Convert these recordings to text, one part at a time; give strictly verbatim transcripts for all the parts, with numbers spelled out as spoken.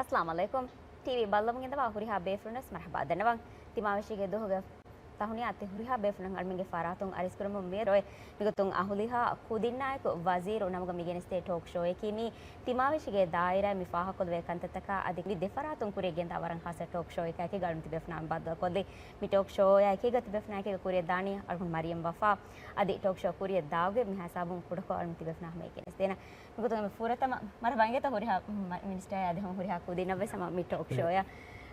އައްސަލާމު ޢަލައިކުމް. ޓީވީ ބައްލަވަމުން އިންދަވާ ހުރިހާ ބޭފުޅުންނަށް މަރުޙަބާ ދަންނަވަން. ތިމާވެށީގެ ދުވަހުގެ ތަހުނިޔާ އަދި ހުރިހާ ބޭފުޅުން އަޅުމެންގެ ފަރާތުން އަރިސްކުރަމުން މިއޮތް. މިގޮތުން އަހުލިހާ ކުދިންނާއެކު ވަޒީރު ނަމުގަ މި ގެނެސްދޭ ޓޯކް ޝޯއަކީ މީ ތިމާވެށީގެ ދާއިރާއިން މި ފާހަގަކޮށްލެވޭ ކަންތައްތަކާ އަދި މި ދެފަރާތުން ކުރިޔަށް ގެންދާ ވަރަށް ހާއްސަ ޓޯކް ޝޯއަކާއެކީގަ އަޅުމެން ތިބޭފުޅުންނާ ބައްދަލުކޮށްލީ. މި ޓޯކް ޝޯއާއެކީގަ ތިބޭފުޅުންނާއެކީގަ ކުރިޔަށް ދާނީ އަޅުގަނޑު މަރިޔަމް ވަފާ. އަދި ޓޯކް ޝޯ ކުރިޔަށް ދާގޮތް މިހާ ހިސާބުން ކުޑަކޮށް އަޅުމެން ތިބޭފުޅުންނާ ހަމަޔަށް ގެނެސްދޭނަން. މިގޮތުން މި ފުރަތަމަ، މަރު ބަނގޭތަ ހުރިހާ، މަ-، މިނިސްޓަރ އަދި ހުރިހާ ކުދިންނަށްވެސް ހަމަ މި ޓޯކް ޝޯއަށް.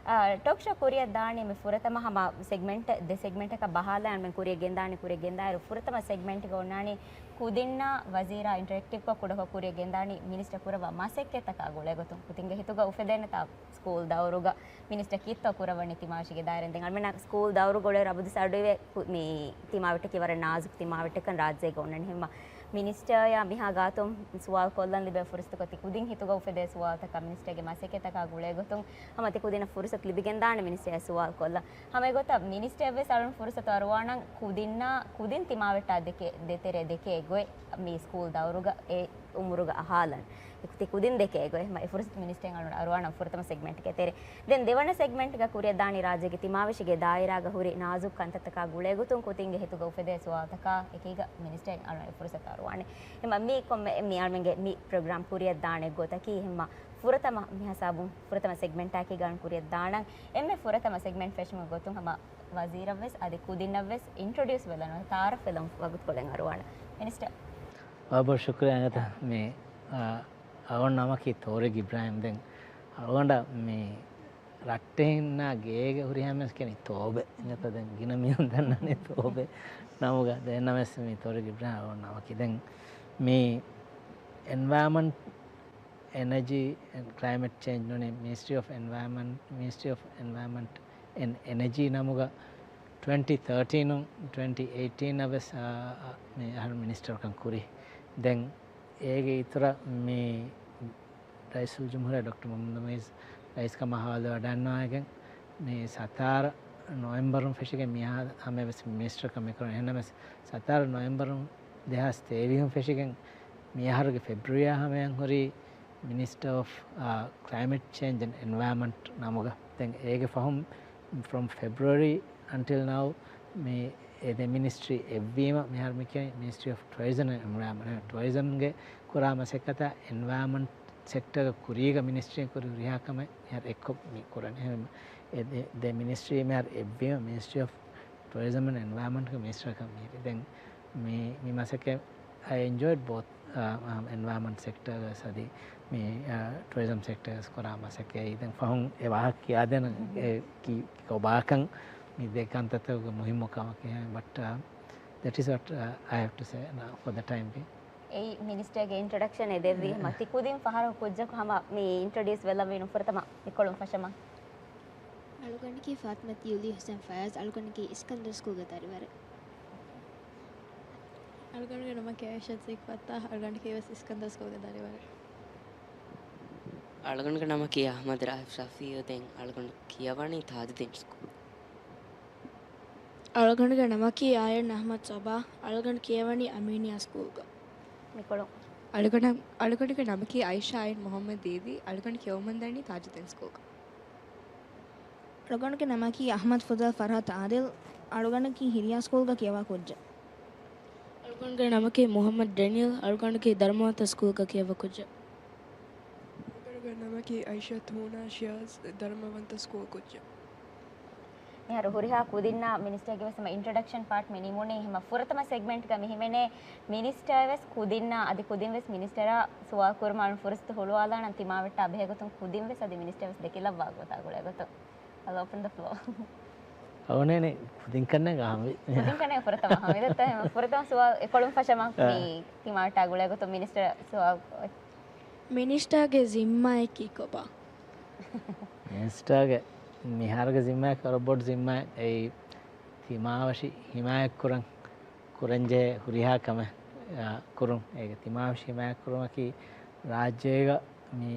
އާ، ޓޯކް ޝޯ ކުރިޔަށް ދާނީ މި ފުރަތަމަ ހަމަ ސެގްމެންޓް، ދެ ސެގްމެންޓަކަށް ބަހާލާ އަޅުމެން ކުރިޔަށް ގެންދާނީ، ކުރިޔަށް ގެންދާއިރު ފުރަތަމަ ސެގްމެންޓްގަ އޮންނާނީ ކުދިންނާ ވަޒީރާ އިންޓަރެކްޓިވްކޮށް ކުޑަކޮށް ކުރިޔަށް ގެންދާނީ މިނިސްޓަރ ކުރައްވާ މަސައްކަތްތަކާ ގުޅޭގޮތުން ކުދިންގެ ހިތުގަ އުފެދޭނެތާ ސްކޫލް ދައުރުގަ މިނިސްޓަރ ކީއްތޯ ކުރައްވަނީ ތިމާވެށީގެ ދާއިރާއިން. ދެން އަޅުމެންނަށް ސްކޫލް ދައުރުގަ އުޅޭ ރަބުދު ސަރުޑިވެ ކު-، މި ތިމާވެއްޓަކީ ވަރަށް ނާޒުކު ތިމާވެއްޓަކަށް ރާއްޖޭގަ އޮންނަނީ. ހެންމަ މިނިސްޓަރޔާ މިހާ ގާތުން ސުވާލު ކޮށްލަން ލިބޭ ފުރުސަތު ކޮށް ތި ކުދިން ހިތުގަ އުފެދޭ ސުވާލުތަކާ މިނިސްޓަރގެ މަސައްކަތްތަކާ ގުޅޭގޮތުން ހަމަ ތި ކުދިންނަށް ފުރުސަތު ލިބިގެންދާނެ މިނިސްޓަރޔާ ސުވާލު ކޮށްލަން. ހަމަ އެގޮތަށް މިނިސްޓަރަށްވެސް އަޅުން ފުރުސަތު އަރުވާނަން ކުދިންނާ، ކުދިން ތިމާވެއްޓާ ދެކެ-، ދޭތެރޭ ދެކޭ ގޮތް މި ސްކޫލް ދައުރުގަ އެ އުމުރުގަ އަހާލަން. ތި ކުދިން ދެކޭ ގޮތް މަ-، އެ ފުރުސަތު މިނިސްޓަރ އަޅުން އަރުވާނަން ފުރަތަމަ ސެގްމެންޓްގެ ތެރޭ. ދެން ދެވަނަ ސެގްމެންޓްގަ ކުރިޔަށް ދާނީ ރާއްޖޭގެ ތިމާވެށީގެ ދާއިރާގަ ހުރި ނާޒުކު ކަންތައްތަކާ ގުޅޭގޮތުން ކުދިންގެ ހިތުގަ އުފެދޭ ސުވާލުތަކާ އެކީގަ މިނިސްޓަރ އަޅުން އެ ފުރުސަތު އަރުވާނެ. ހެންމަ މި ކޮންމެ މި އަޅުމެންގެ މި ޕްރޮގްރާމް ކުރިޔަށް ދާނެ ގޮތަކީ ހެންމަ ފުރަތަމަ މި ހިސާބުން ފުރަތަމަ ސެގްމެންޓާއެކީގަ އަޅުން ކުރިޔަށް ދާނަން. އެންމެ ފުރަތަމަ ސެގްމެންޓް ފެށުމުގެ ގޮތުން ހަމަ ވަޒީރަށްވެސް އަދި ކުދިންނަށްވެސް އިންޓްރޮޑިއުސް ވެލަން ތައާރަފް ވެލަން ވަގުތުކޮޅެއް އަރުވާނަން. މިނިސްޓަރ. ވަ ބޮޑު ޝުކުރިއްޔާ އިނގޭތަ މި، އާ، އަޅުގަނޑު ނަމަކީ ތޯރިގް އިބްރާހިމް. ދެން އަޅުގަނޑަށް މި ރައްޓެހިންނާ ގޭގެ ހުރިހާ މީހުން ކިޔަނީ ތޯބެ. އިނގޭތަ ދެން ގިނަ މީހުން ދަންނަނީ ތޯބެ ނަމުގަ. ދެން ނަމަވެސް މި ތޯރިގް އިބްރާހިމް އަޅުގަނޑު ނަމަކީ. ދެން މި އެންވަޔަރމަންޓް، އެނަޖީ އެންޑް ކްލައިމެޓް ޗޭންޖް ނޫނީ މިނިސްޓްރީ އޮފް އެންވަޔަރމަންޓް، މިނިސްޓްރީ އޮފް އެންވަޔަރމަންޓް އެންޑް އެނަޖީ ނަމުގަ ޓްވެންޓީ ތާޓީނުން ޓްވެންޓީ އެއިޓީނަށް ވެސް، އާ، އާ، މި އަހަރު މިނިސްޓަރުކަން ކުރި. ދެން އޭގެ އިތުރަށް މި ރައީސުލްޖުމްހޫރިއްޔާ ޑޮކްޓަރ މުޙައްމަދު މުޢިއްޒު ރައީސްކަމާ ހަވާލުވެވަޑައިގަންނަވައިގެން މި ސަތާރަ ނޮވެމްބަރުން ފެށިގެން މިހާ ހަމަޔަށް ވެސް މިނިސްޓަރުކަން މިކުރަނީ. އެހެންނަމަވެސް ސަތާރަ ނޮވެމްބަރުން ދެހާސް ތޭވީހުން ފެށިގެން މިއަހަރުގެ ފެބްރުއަރީ ހަމަޔަށް ހުރީ މިނިސްޓަރ އޮފް، އާ، ކްލައިމެޓް ޗޭންޖް އެންޑް އެންވަޔަރމަންޓް ނަމުގަ. ދެން އޭގެ ފަހުން ފްރޮމް ފެބްރުއަރީ އަންޓިލް ނައު މި އެ ދެ މިނިސްޓްރީ އެއްވީމަ މިހާރު މި ކިޔަނީ މިނިސްޓްރީ އޮފް ޓުއަރިޒަމް އެންޑް އެންވަޔަރމަންޓް. ޓުއަރިޒަމްގެ ކުރާ މަސައްކަތަށް އެންވަޔަރމަންޓް ސެކްޓަރގެ ކުރީގަ މިނިސްޓްރީން ކުރި ހުރިހާ ކަމެއް މިހާރު އެއްކޮށް މި ކުރަނީ. އެހެން އެ ދެ، ދެ މިނިސްޓްރީ މިހާރު އެއްވީމަ މިނިސްޓްރީ އޮފް ޓުއަރިޒަމް އެންޑް އެންވަޔަރމަންޓްގެ މިނިސްޓަރކަށް މިހިރީ. ދެން މި، މި މަސައްކަތް I enjoyed both، އާ، އާ، އެންވަޔަރމަންޓް ސެކްޓަރގަސް އަދި މި، އާ، ޓުއަރިޒަމް ސެކްޓަރގަސް ކުރާ މަސައްކަތް. ދެން ފަހުން އެ ވާހަކަ ކިޔާދޭނަން އެ ކި-، ކޮބާކަން މި ދެ ކަންތައްތަކުގެ މުހިއްމު ކަމަކީ. But, އާ، that is what, އާ، I have to say now for the time being. އެއީ މިނިސްޓަރގެ އިންޓްރޮޑަކްޝަން އެ ދެއްވީ ހަމަ ތި ކުދިން ފަހަރަކު ކުއްޖަކު ހަމަ މި އިންޓްރޮޑިއުސް ވެލަންވީނު ފުރަތަމަ މިކޮޅުން ފަށަމަ. އަޅުގަނޑަކީ ފާތިމަތު ޔުލީ ހުސެން ފަޔާޒް، އަޅުގަނޑަކީ އިސްކަންދަރު ސްކޫލްގެ ދަރިވަރެއް. އަޅުގަނޑުގެ ނަމަކީ އައިޝާ ޒީކް ފައްތާ، އަޅުގަނޑަކީ ވެސް އިސްކަންދަރު ސްކޫލްގެ ދަރިވަރެއް. އަޅުގަނޑުގެ ނަމަކީ އަޙްމަދު ރާހިބް ޝަފީޢު، ދެން އަޅުގަނޑު ކިޔަވަނީ ތާޖުދީން ސްކޫލް. އަޅުގަނޑުގެ ނަމަކީ އާޔަން އަޙްމަދު ޞަބާ، އަޅުގަނޑު ކިޔަވަނީ އަމީނިއާ ސްކޫލްގަ. މިކޮޅު. އަޅުގަނޑަށް، އަޅުގަނޑުގެ ނަމަކީ އައިޝާ އައިން މުޙައްމަދު ދީދީ، އަޅުގަނޑު ކިޔަވަމުންދަނީ ތާޖުދީން ސްކޫލްގަ. އަޅުގަނޑުގެ ނަމަކީ އަޙްމަދު ފުޟަލް ފަރްހާތު އާދިލް، އަޅުގަނޑަކީ ހިރިޔާ ސްކޫލްގަ ކިޔަވާ ކުއްޖެއް. އަޅުގަނޑުގެ ނަމަކީ މުޙައްމަދު ޑެނިއަލް، އަޅުގަނޑަކީ ދަރުމަވަންތަ ސްކޫލްގަ ކިޔަވާ ކުއްޖެއް. އަޅުގަނޑުގެ ނަމަކީ އައިޝަތު ހޫނާ ޝިޔާޒް، ދަރުމަވަންތަ ސްކޫލް ކުއްޖެއް. މިހާރު ހުރިހާ ކުދިންނާ މިނިސްޓަރގެ ވެސް ހަމަ އިންޓްރޮޑަކްޝަން ޕާޓް މި ނިމުނީ. ހަމަ ފުރަތަމަ ސެގްމެންޓްގަ މި ހިމެނޭ މިނިސްޓަރ ވެސް ކުދިންނާ އަދި ކުދިން ވެސް މިނިސްޓަރާ ސުވާލު ކުރުމަށް އަޅުން ފުރުސަތު ހުޅުވާލާނަން ތިމާވެއްޓާ ބެހޭގޮތުން ކުދިން ވެސް އަދި މިނިސްޓަރ ވެސް ދެކިލައްވާ ގޮތާ ގުޅޭގޮތުން. I'll open the floor. އަވަނޭނެ ކުދިން ކަންނޭނގެ އަހަންވީ. ކުދިން ކަންނޭނގެ ފުރަތަމަ އަހަންވީ. ދެއްތަ ފުރަތަމަ ސުވާލު އެކޮޅުން ފަށަމަ އާ. މި ތިމާވެއްޓާ ގުޅޭގޮތުން މިނިސްޓަރ ސުވާލު. މިނިސްޓާގެ ޒިންމާއަކީ ކޮބާ؟ މިނިސްޓާގެ މިހާރުގެ ޒިންމާއަކީ ވަރަށް ބޮޑު ޒިންމާއެއް. އެއީ ތިމާވެށި ހިމާޔަތްކުރަން، ކުރަންޖެހޭ ހުރިހާ ކަމެއް، އާ، ކުރުން. އޭގެ ތިމާވެށި ހިމާޔަތްކުރުމަކީ ރާއްޖޭގަ މި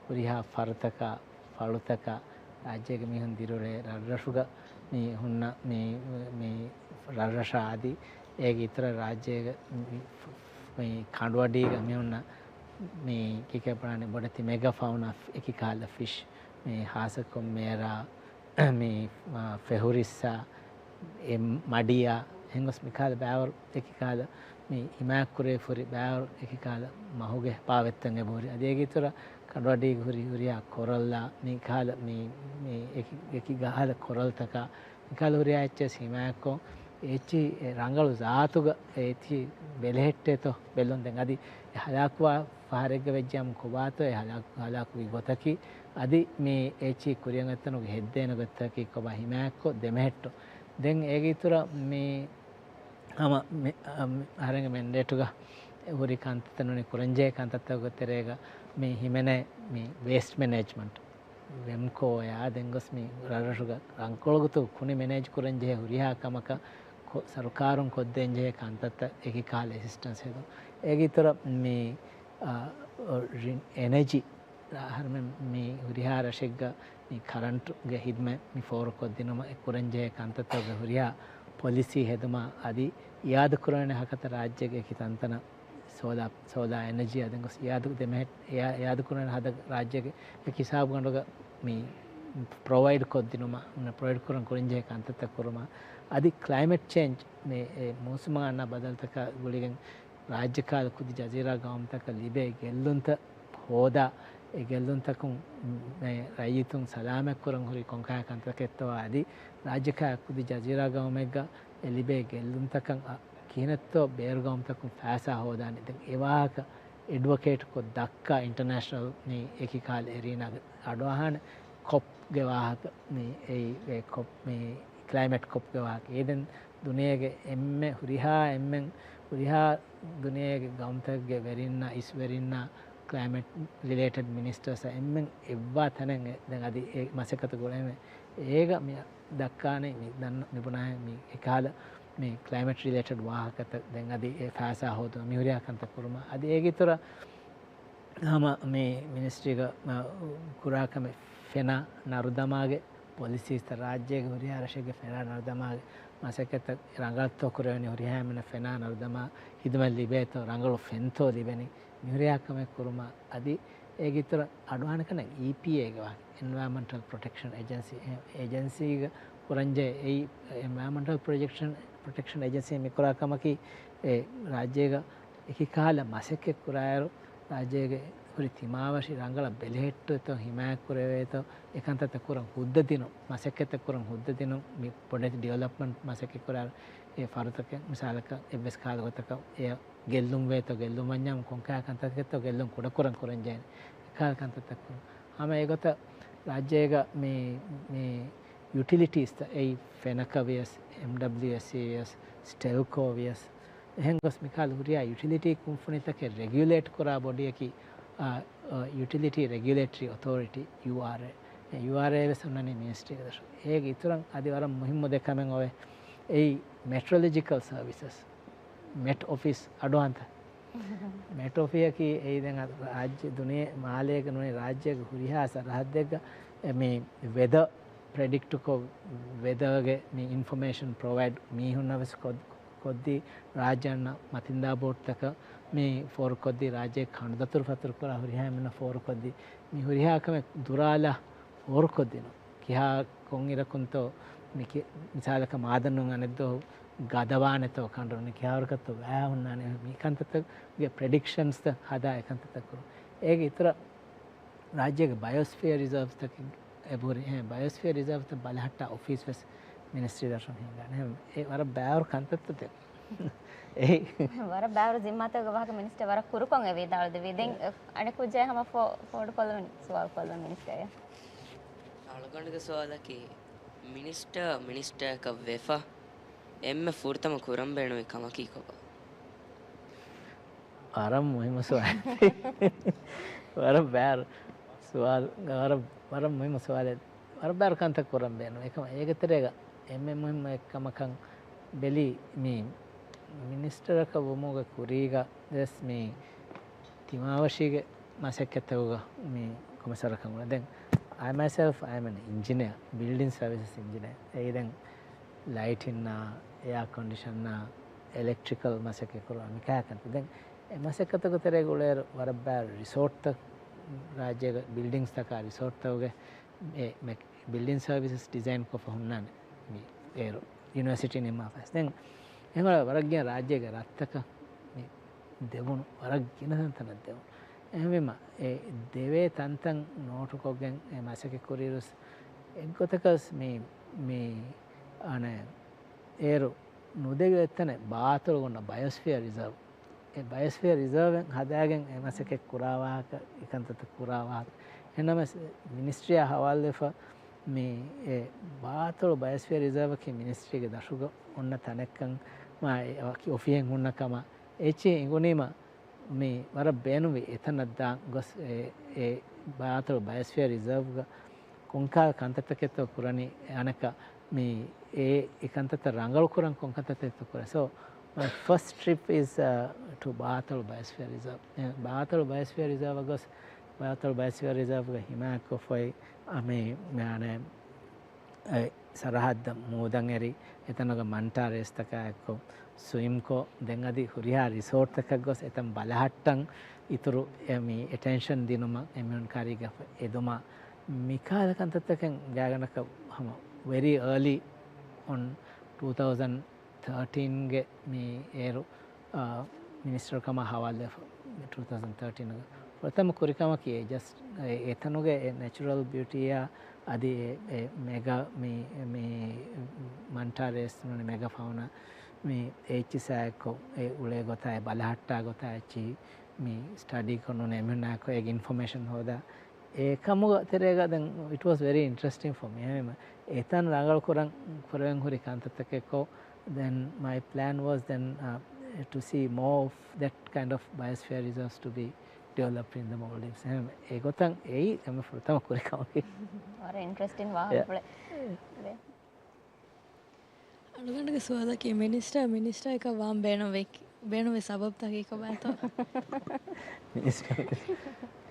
ހުރިހާ ފަރުތަކާ، ފަޅުތަކާ، ރާއްޖޭގެ މީހުން ދިރިއުޅޭ ރަށްރަށުގަ މި ހުންނަ މި، މި ރަށްރަށާ އަދި އޭގެ އިތުރަށް ރާއްޖޭގެ މި، މި ކަނޑުއަޑީގަ މި ހުންނަ މި ކިކޭ ބުނާނެ ބޮޑެތި މެގާ ފައުނާ އެކި ކަހަލަ ފިޝް، މި ހާއްސަކޮށް މޭރާ، މި، އާ، ފެހުރިއްސާ، އެ މަޑިޔާ، އެހެންގޮސް މިކަހަލަ ބައިވަރު އެކި ކަހަލަ މި ހިމާޔަތްކުރެވިފަ ހުރި ބައިވަރު އެކި ކަހަލަ މަހުގެ ބާވަތްތައް އެބަހުރި. އަދި އޭގެ އިތުރަށް ކަނޑުއަޑީގަ ހުރި ހުރިހާ ކޮރަލްއާ މި ކަހަލަ މި، މި އެކި، އެކި ކަހަލަ ކޮރަލްތަކާ މިކަހަލަ ހުރިހާ އެއްޗެއް ހިމާޔަތްކޮށް، އެއްޗިހި ރަނގަޅު ޒާތުގަ އެއްޗިހި ބެލެހެއްޓޭތޯ ބެލުން. ދެން އަދި އެ ހަލާކުވާ ފަހަރެއްގަ ވެއްޖެއްޔާމު ކޮބާތޯ އެ ހަލާކު، ހަލާކުވި ގޮތަކީ، އަދި މި އެއްޗިހި ކުރިއަށް އޮތްތަނުގެ ހެއްދޭނެ ގޮތަކީ ކޮބާ ހިމާޔަތްކޮށް ދެމެހެއްޓުން. ދެން އޭގެ އިތުރަށް މި ހަމަ މި، އަ، މި އަހަރެންގެ މެންޑޭޓުގަ ހުރި ކަންތައްތައް ނޫނީ ކުރަންޖެހޭ ކަންތައްތަކުގެ ތެރޭގަ މި ހިމެނޭ މި ވޭސްޓް މެނޭޖްމަންޓް، ވެމްކޯއާ ދެން ގޮސް މި ރަށްރަށުގަ ރަނގަޅު ގޮތުގަ ކުނި މެނޭޖް ކުރަންޖެހޭ ހުރިހާ ކަމަކަށް ކޮ-، ސަރުކާރުން ކޮށްދޭންޖެހޭ ކަންތައްތައް އެކި ކަހަލަ އެސިސްޓެންސް ހެދުން. އޭގެ އިތުރަށް މި، އަ، ރި-، އެނަޖީ އަހަރުމެން މި ހުރިހާ ރަށެއްގަ މި ކަރަންޓުގެ ހިދުމަތް މި ފޯރުކޮށްދިނުމަށް އެ ކުރަންޖެހޭ ކަންތައްތަކުގެ ހުރިހާ ޕޮލިސީ ހެދުމަށް އަދި އިއާދަކުރެވޭނެ ހަކަތަ ރާއްޖޭގެ އެކި ތަންތަނަށް ސޯލާ، ސޯލާ އެނަޖީ އާ ދެން ގޮސް އިއާދަ ދެމެހެއް-، އިއާ-، އިއާދަކުރެވޭނެ ހަދަ ރާއްޖޭގެ އެކި ހިސާބުގަނޑުގަ މި ޕްރޮވައިޑް ކޮށްދިނުމަށް، ޕްރޮވައިޑް ކުރަން ކުރަންޖެހޭ ކަންތައްތައް ކުރުމަށް އަދި ކްލައިމެޓް ޗޭންޖް މި އެ މޫސުމާ އަންނަ ބަދަލުތަކާ ގުޅިގެން ރާއްޖެކާ ކުދި ޖަޒީރާ ގައުމުތަކަށް ލިބޭ ގެއްލުންތައް ހޯދާ، އެ ގެއްލުންތަކުން މެ ރައްޔިތުން ސަލާމަތްކުރަން ހުރި ކޮންކަހަލަ ކަންތަކެއްތޯ އަދި ރާއްޖެކާ ކުދި ޖަޒީރާ ގައުމެއްގަ އެ ލިބޭ ގެއްލުންތަކަށް އަ، ކިހިނެއްތޯ ބޭރު ގައުމުތަކުން ފައިސާ ހޯދާނެ. ދެން އެ ވާހަކަ އެޑްވޮކޭޓްކޮށް ދައްކާ އިންޓަރނޭޝަނަލް މި އެކި ކަހަލަ އެރީނާގެ އަޑުއަހާނެ ކޮޕްގެ ވާހަކަ މި އެއީ އެ ކޮޕް މި ކްލައިމެޓް ކޮޕްގެ ވާހަކަ. އެ ދެން ދުނިޔޭގެ އެންމެ ހުރިހާ އެންމެން ހުރިހާ ދުނިޔޭގެ ގައުމުތަކުގެ ވެރިންނާ އިސްވެރިންނާ ކްލައިމެޓް ރިލޭޓެޑް މިނިސްޓަރސް އެންމެން އެއްވާ ތަނެއް ދެން އަދި އެ މަސައްކަތު ގުޅޭމެ. އޭގަ މި ދައްކާނެ މި ދަންނަ މި ބުނާ މި އެކަހަލަ މި ކްލައިމެޓް ރިލޭޓެޑް ވާހަކަތައް ދެން އަދި އެ ފައިސާ ހޯދުމަށް މި ހުރިހާ ކަންތައް ކުރުމަށް. އަދި އޭގެ އިތުރަށް ހަމަ މި މިނިސްޓްރީގަ، އަ، ކުރާ ކަމެއް ފެނާ ނަރުދަމާގެ ޕޮލިސީސްތައް ރާއްޖޭގެ ހުރިހާ ރަށެއްގެ ފެނާ ނަރުދަމާގެ މަސައްކަތްތައް ރަނގަޅަށްތޯ ކުރެވެނީ، ހުރިހާ އެންމެނަށް ފެނާ ނަރުދަމާ ހިދުމަތް ލިބޭތޯ، ރަނގަޅު ފެންތޯ ލިބެނީ، މިހުރިހާ ކަމެއް ކުރުމަށް. އަދި އޭގެ އިތުރަށް އަޑުއަހާނެ ކަން އީޕީއޭގެ ވާހަކަ، އެންވަޔަރމަންޓަލް ޕްރޮޓެކްޝަން އެޖެންސީ، އެ-، އެޖެންސީގަ ކުރަންޖެހޭ އެއީ އެންވަޔަރމަންޓަލް ޕްރޮޓެކްޝަން، ޕްރޮޓެކްޝަން އެޖެންސީ މިކުރާ ކަމަކީ އެ ރާއްޖޭގަ އެކި ކަހަލަ މަސައްކަތް ކުރާއިރު، ރާއްޖޭގެ ހުރި ތިމާވަށި ރަނގަޅަށް ބެލެހެއްޓޭތޯ، ހިމާޔަތް ކުރެވޭތޯ، އެކަންތައްތައް ކުރަން ހުއްދަ ދިނުން، މަސައްކަތްތައް ކުރަން ހުއްދަ ދިނުން، މި ބޮޑެތި ޑިވެލޮޕްމަންޓް މަސައްކަތް ކުރާއިރު، އެ ފަރުތަކެއް މިސާލަކަށް އެއްވެސް ކަހަލަ ގޮތަކަށް އެ ގެއްލުން ވޭތޯ، ގެއްލުން ވަންޏާމު ކޮންކަހަލަ ކަންތަކެއްތޯ ގެއްލުން ކުޑަކުރަން ކުރަންޖެހޭނެ. އެކަހަލަ ކަންތައްތައް ކުރުން. ހަމަ އެގޮތަށް ރާއްޖޭގަ މި، މި ޔުޓިލިޓީސްތައް އެއީ ފެނަކަށް ވިޔަސް، އެމްޑަބްލިއުއެސްސީ ވިޔަސް، ސްޓެލްކޯ ވިޔަސް، އެހެން ގޮސް މިކަހަލަ ހުރިހާ ޔުޓިލިޓީ ކުންފުނިތަކެއް ރެގިއުލޭޓް ކުރާ ބޮޑީއަކީ، އާ، އާ، ޔުޓިލިޓީ ރެގިއުލޭޓަރީ އޮތޯރިޓީ، ޔޫއާރްއޭ. އެ ޔޫއާރްއޭ ވެސް އޮންނަނީ މިނިސްޓްރީގެ ދަށުން. އޭގެ އިތުރަށް އަދި ވަރަށް މުހިއްމު ދެ ކަމެއް އޮވޭ. އެއީ މެޓްރޮލޮޖިކަލް ސަރވިސަސް. މެޓް އޮފީސް އަޑުއަހަންތަ؟ މެޓް އޮފީހަކީ އެއީ ދެން ރާއްޖެ ދުނިޔެ މާލޭގަ ނޫނީ ރާއްޖޭގެ ހުރިހާ ސަރަހައްދެއްގަ އެ މި ވެދަ ޕްރެޑިކްޓްކޮށް، ވެދާގެ މި އިންފޮމޭޝަން ޕްރޮވައިޑް މީހުންނަށް ވެސް ކޮށް-، ކޮށްދީ ރާއްޖެ އަންނަ މަތިންދާ ބޯޓްތަކަށް މި ފޯރުކޮށްދީ ރާއްޖޭގެ ކަނޑުދަތުރު ފަތުރުކުރާ ހުރިހާ އެންމެންނަށް ފޯރުކޮށްދީ މި ހުރިހާ ކަމެއް ދުރާލާ ފޯރުކޮށްދިނުން. ކިހާ ކޮންއިރަކުންތޯ މި ކި-، މިސާލަކަށް މާދަންނުން އަނެއްދުވަހު ގަދަވާނެތޯ ކަނޑުން ކިހާވަރަކަށްތޯ ވައި ހުންނާނެ މި ކަންތައްތަކުގެ ޕްރެޑިކްޝަންސްތައް ހަދާ އެ ކަންތައްތައް ކުރުން. އޭގެ އިތުރަށް ރާއްޖޭގެ ބަޔޮސްފިއަރ ރިޒާވްސްތަކެއް އެބަހުރި. އެހެން ބަޔޮސްފިއަރ ރިޒާވްތައް ބަލަހައްޓާ އޮފީސް ވެސް މިނިސްޓްރީ ދަށުން ހިންގާނެ. އެހެން އެ ވަރަށް ބައިވަރު ކަންތައްތައް ދެން. އެއީ. ވަރަށް ބައިވަރު ޒިންމާތަކުގެ ވާހަކަ މިނިސްޓަރ ވަރަށް ކުރުކޮށް އެ ވިދާޅުދެވީ. ދެން އަނެއް ކުއްޖާ ހަމަ ފޯ-، ފޯޑުކޮށްލަވަނީ ސުވާލު ކޮށްލަން މިނިސްޓަރަށް. އަޅުގަނޑުގެ ސުވާލަކީ، މިނިސްޓަރ މިނިސްޓަރަކަށް ވެފަ އެންމެ ފުރަތަމަ ކުރަން ބޭނުމީ ކަމަކީ ކޮބާ؟ ވަރަށް މުހިއްމު ސުވާލެއް. ވަރަށް ބައިވަރު ސުވާލު، ވަރަށް، ވަރަށް މުހިއްމު ސުވާލެއް. ވަރަށް ބައިވަރު ކަންތައް ކުރަން ބޭނުން. އެކަމަ އޭގެ ތެރޭގަ އެންމެ މުހިއްމު އެއްކަމަކަށް ބެލީ މި މިނިސްޓަރަކަށް ވުމުގެ ކުރީގަ ވެސް މި ތިމާވަށީގެ މަސައްކަތްތަކުގަ މި ކޮމިސަރަކަށް ގުޅޭ. ދެން I myself, I am an engineer, building services engineer. އެއީ ދެން ލައިޓިންނާ، އެއާ ކޮންޑިޝަންނާ، އެލެކްޓްރިކަލް މަސައްކަތް ކުރުމާ މިކަހަލަ ކަންތައް. ދެން އެ މަސައްކަތުގެ ތެރޭގަ އުޅޭއިރު ވަރަށް ބާރު ރިސޯޓްތައް، ރާއްޖޭގެ ބިލްޑިންގްސްތަކާ ރިސޯޓްތަކުގެ އެ މެ-، ބިލްޑިން ސަރވިސަސް ޑިޒައިން ކޮށްފަ ހުންނާނެ މި އޭރު ޔުނިވަރސިޓީ ނިންމާފަސް. ދެން އެހެން ވަރަށް ގިނަ ރާއްޖޭގެ ރަށްތަކަށް މި ދެވުނު ވަރަށް ގިނަ ތަންތަނަށް ދެވުނު. އެހެންވީމަ، އެ ދެވޭ ތަންތަން ނޯޓުކޮށްގެން އެ މަސައްކަތް ކުރިއިރުސް އެއްގޮތަކަސް މި، މި، އަނެ، އޭރު ނުދެވި އޮތްތަނެއް ބާތޮޅުގަ އޮންނަ ބަޔޮސްފިއަރ ރިޒާވް. އެ ބަޔޮސްފިއަރ ރިޒާވެއް ހަދާގެން އެ މަސައްކަތް ކުރާ ވާހަކަ، އެކަންތައްތައް ކުރާ ވާހަކަ. އެހެންނަމަވެސް މިނިސްޓްރީއާ ހަވާލުވެފަ މި އެ ބާތޮޅު ބަޔޮސްފިއަރ ރިޒާވަކީ މިނިސްޓްރީގެ ދަށުގަ އޮންނަ ތަނެއްކަން މާ އެ ވަކި އޮފީހެއް ހުންނަ ކަމަށް އެއްޗެހި އެނގުނީމަ، މި ވަރަށް ބޭނުންވި އެތަނަށް ދާން ގޮސް އެ، އެ ބާތޮޅު ބަޔޮސްފިއަރ ރިޒާވްގަ ކޮންކަހަލަ ކަންތައްތަކެއްތޯ ކުރަނީ އަނެއްކާ މި އެ، އެ ކަންތައްތައް ރަނގަޅު ކުރަން ކޮން ކަންތައްތަކެއްތޯ ކުރަން. So, my first trip is, uh, to ބާތޮޅު ބަޔޮސްފިއަރ ރިޒާވް. އެ، ބާތޮޅު ބަޔޮސްފިއަރ ރިޒާވް ގޮސް، ބާތޮޅު ބަޔޮސްފިއަރ ރިޒާވްގަ ހިމާޔަތްކޮށްފައި، އަ، މި، މި އަނެއް، އެ، ސަރަހައްދަށް މޫދަށް އެރި، އެތަނުގަ މަންޓާ ރޭސްތަކާ އެއްކޮށް، ސްވިމްކޮށް، ދެން އަދި ހުރިހާ ރިސޯޓްތަކަށް ގޮސް އެތަން ބަލަހައްޓަން އިތުރު އެ މި އެޓެންޝަން ދިނުމަށް އެމީހުން ކާރީގަ އެދުމަށް މިކަހަލަ ކަންތައްތަކެއް ގާތްގަނޑަކަށް ހަމަ very early on two thousand thirteen ގެ މި އޭރު، އާ، މިނިސްޓަރު ކަމަށް ހަވާލުވެފަ two thousand thirteen ގެ. ފުރަތަމަ ކުރި ކަމަކީ އެ ޖަސްޓް އެ، އެތަނުގެ އެ ނެޗުރަލް ބިއުޓީއާ އަދި އެ، އެ މެގާ މި، މި މަންޓާ ރޭސް ނޫނީ މެގާ ފައުނާ މި އެއްޗިސާއެއްކޮށް އެ އުޅޭ ގޮތާ އެ ބަލަހައްޓާ ގޮތާ އެއްޗިހި މި ސްޓަޑީކޮށް ނޫނީ އެމީހުންނާއެކު އޭގެ އިންފޮމޭޝަން ހޯދާ. އެކަމުގެ ތެރޭގަ ދެން it was very interesting for me. އެހެންވީމަ އެތަން ރަނގަޅު ކުރަން ކުރެވެން ހުރި ކަންތައްތަކެއްކޮށް، then my plan was then, uh, to see more of that kind of biosphere reserves to be developed in the Maldives. އެހެން އެގޮތަށް އެއީ އެންމެ ފުރަތަމަ ކުރި ކަމަކީ. ވަރަށް އިންޓްރެސްޓިން ވާހަކަފުޅެއް. އަޅުގަނޑުގެ ސުވާލަކީ، މިނިސްޓަރ، މިނިސްޓަރ އެކަށް ވާން ބޭނުންވެ-، ބޭނުންވި ސަބަބުތަކީ ކޮބާތޯ؟ މިނިސްޓަރ،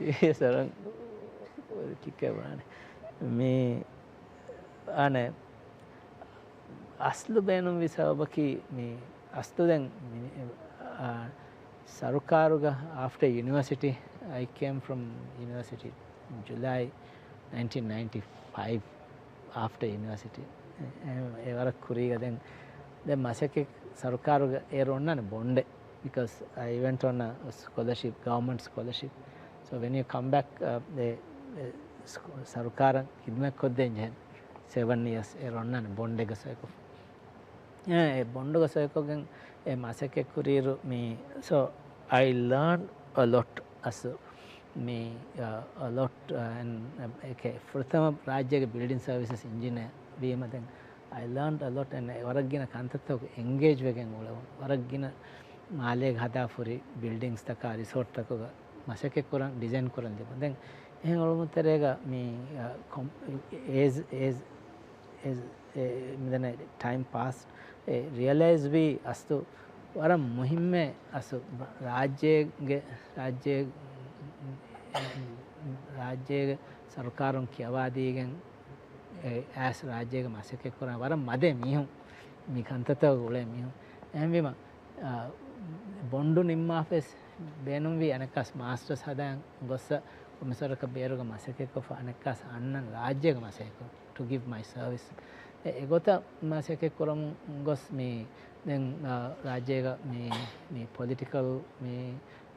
އޭ ސަރަން، ކިކެ ވާނެ. މި، އަނެ، އަސްލު ބޭނުންވި ސަބަބަކީ، މި އަސްލު ދެން މި، އާ، ސަރުކާރުގަ after university, I came from university July nineteen ninety-five after university. އެ، އެ، އެ ވަރަށް ކުރީގަ ދެން، ދެން މަސައްކަތް ސަރުކާރުގަ އޭރު އޮންނާނެ ބޮންޑެއް. Because I went on a scholarship, government scholarship. So when you come back, uh, އެ، އެ، ސްކޫ-، ސަރުކާރަށް ޚިދުމަތް ކޮށްދޭން ޖެހެން seven years އޭރު އޮންނާނެ ބޮންޑެއްގަ ސޮއިކޮށް. އެ، އެ ބޮންޑުގަ ސޮއިކޮށްގެން އެ މަސައްކަތް ކުރިއިރު މި، so I learned a lot އަސް މި، އަ، a lot، އަ، އެން، އެކެ ފުރަތަމަ ރާއްޖޭގެ ބިލްޑިން ސަރވިސަސް އިންޖިނިއަރ ވީމަ ދެން I learned a lot އެން ވަރަށް ގިނަ ކަންތައްތަކުގަ އެންގޭޖް ވެގެން އުޅެވުން. ވަރަށް ގިނަ މާލޭގަ ހަދާފަ ހުރި ބިލްޑިންގްސްތަކާ ރިސޯޓްތަކުގަ މަސައްކަތް ކުރަން، ޑިޒައިން ކުރަން ލިބުން. ދެން އެހެން އުޅުމުގެ ތެރޭގަ މި، އަ، ކޮމް-، އޭޒް، އޭޒް އެ، އެ، މިދަނީ ޓައިމް ޕާސް، އެ، ރިއަލައިޒް ވީ އަސްލު ވަރަށް މުހިއްމޭ އަސްލު ރާއްޖޭގެ، ރާއްޖޭ، ރާއްޖޭގެ ސަރުކާރުން ކިޔަވާދީގެން، އެ، އައިސް ރާއްޖޭގަ މަސައްކަތް ކުރާ ވަރަށް މަދޭ މީހުން، މި ކަންތައްތަކުގަ އުޅޭ މީހުން. އެހެންވީމަ، އާ، ބޮންޑު ނިންމާފަވެސް ބޭނުންވީ އަނެއްކާސް މާސްޓަރސް ހަދަން ގޮއްސަ ކޮމިސަރަކަށް ބޭރުގަ މަސައްކަތްކޮށްފަ އަނެއްކާސް އަންނަން ރާއްޖޭގަ މަސައްކަތްކޮށް to give my service. އެ، އެގޮތަށް މަސައްކަތް ކުރަމުން ގޮސް މި ދެން، އާ، ރާއްޖޭގަ މި، މި ޕޮލިޓިކަލް މި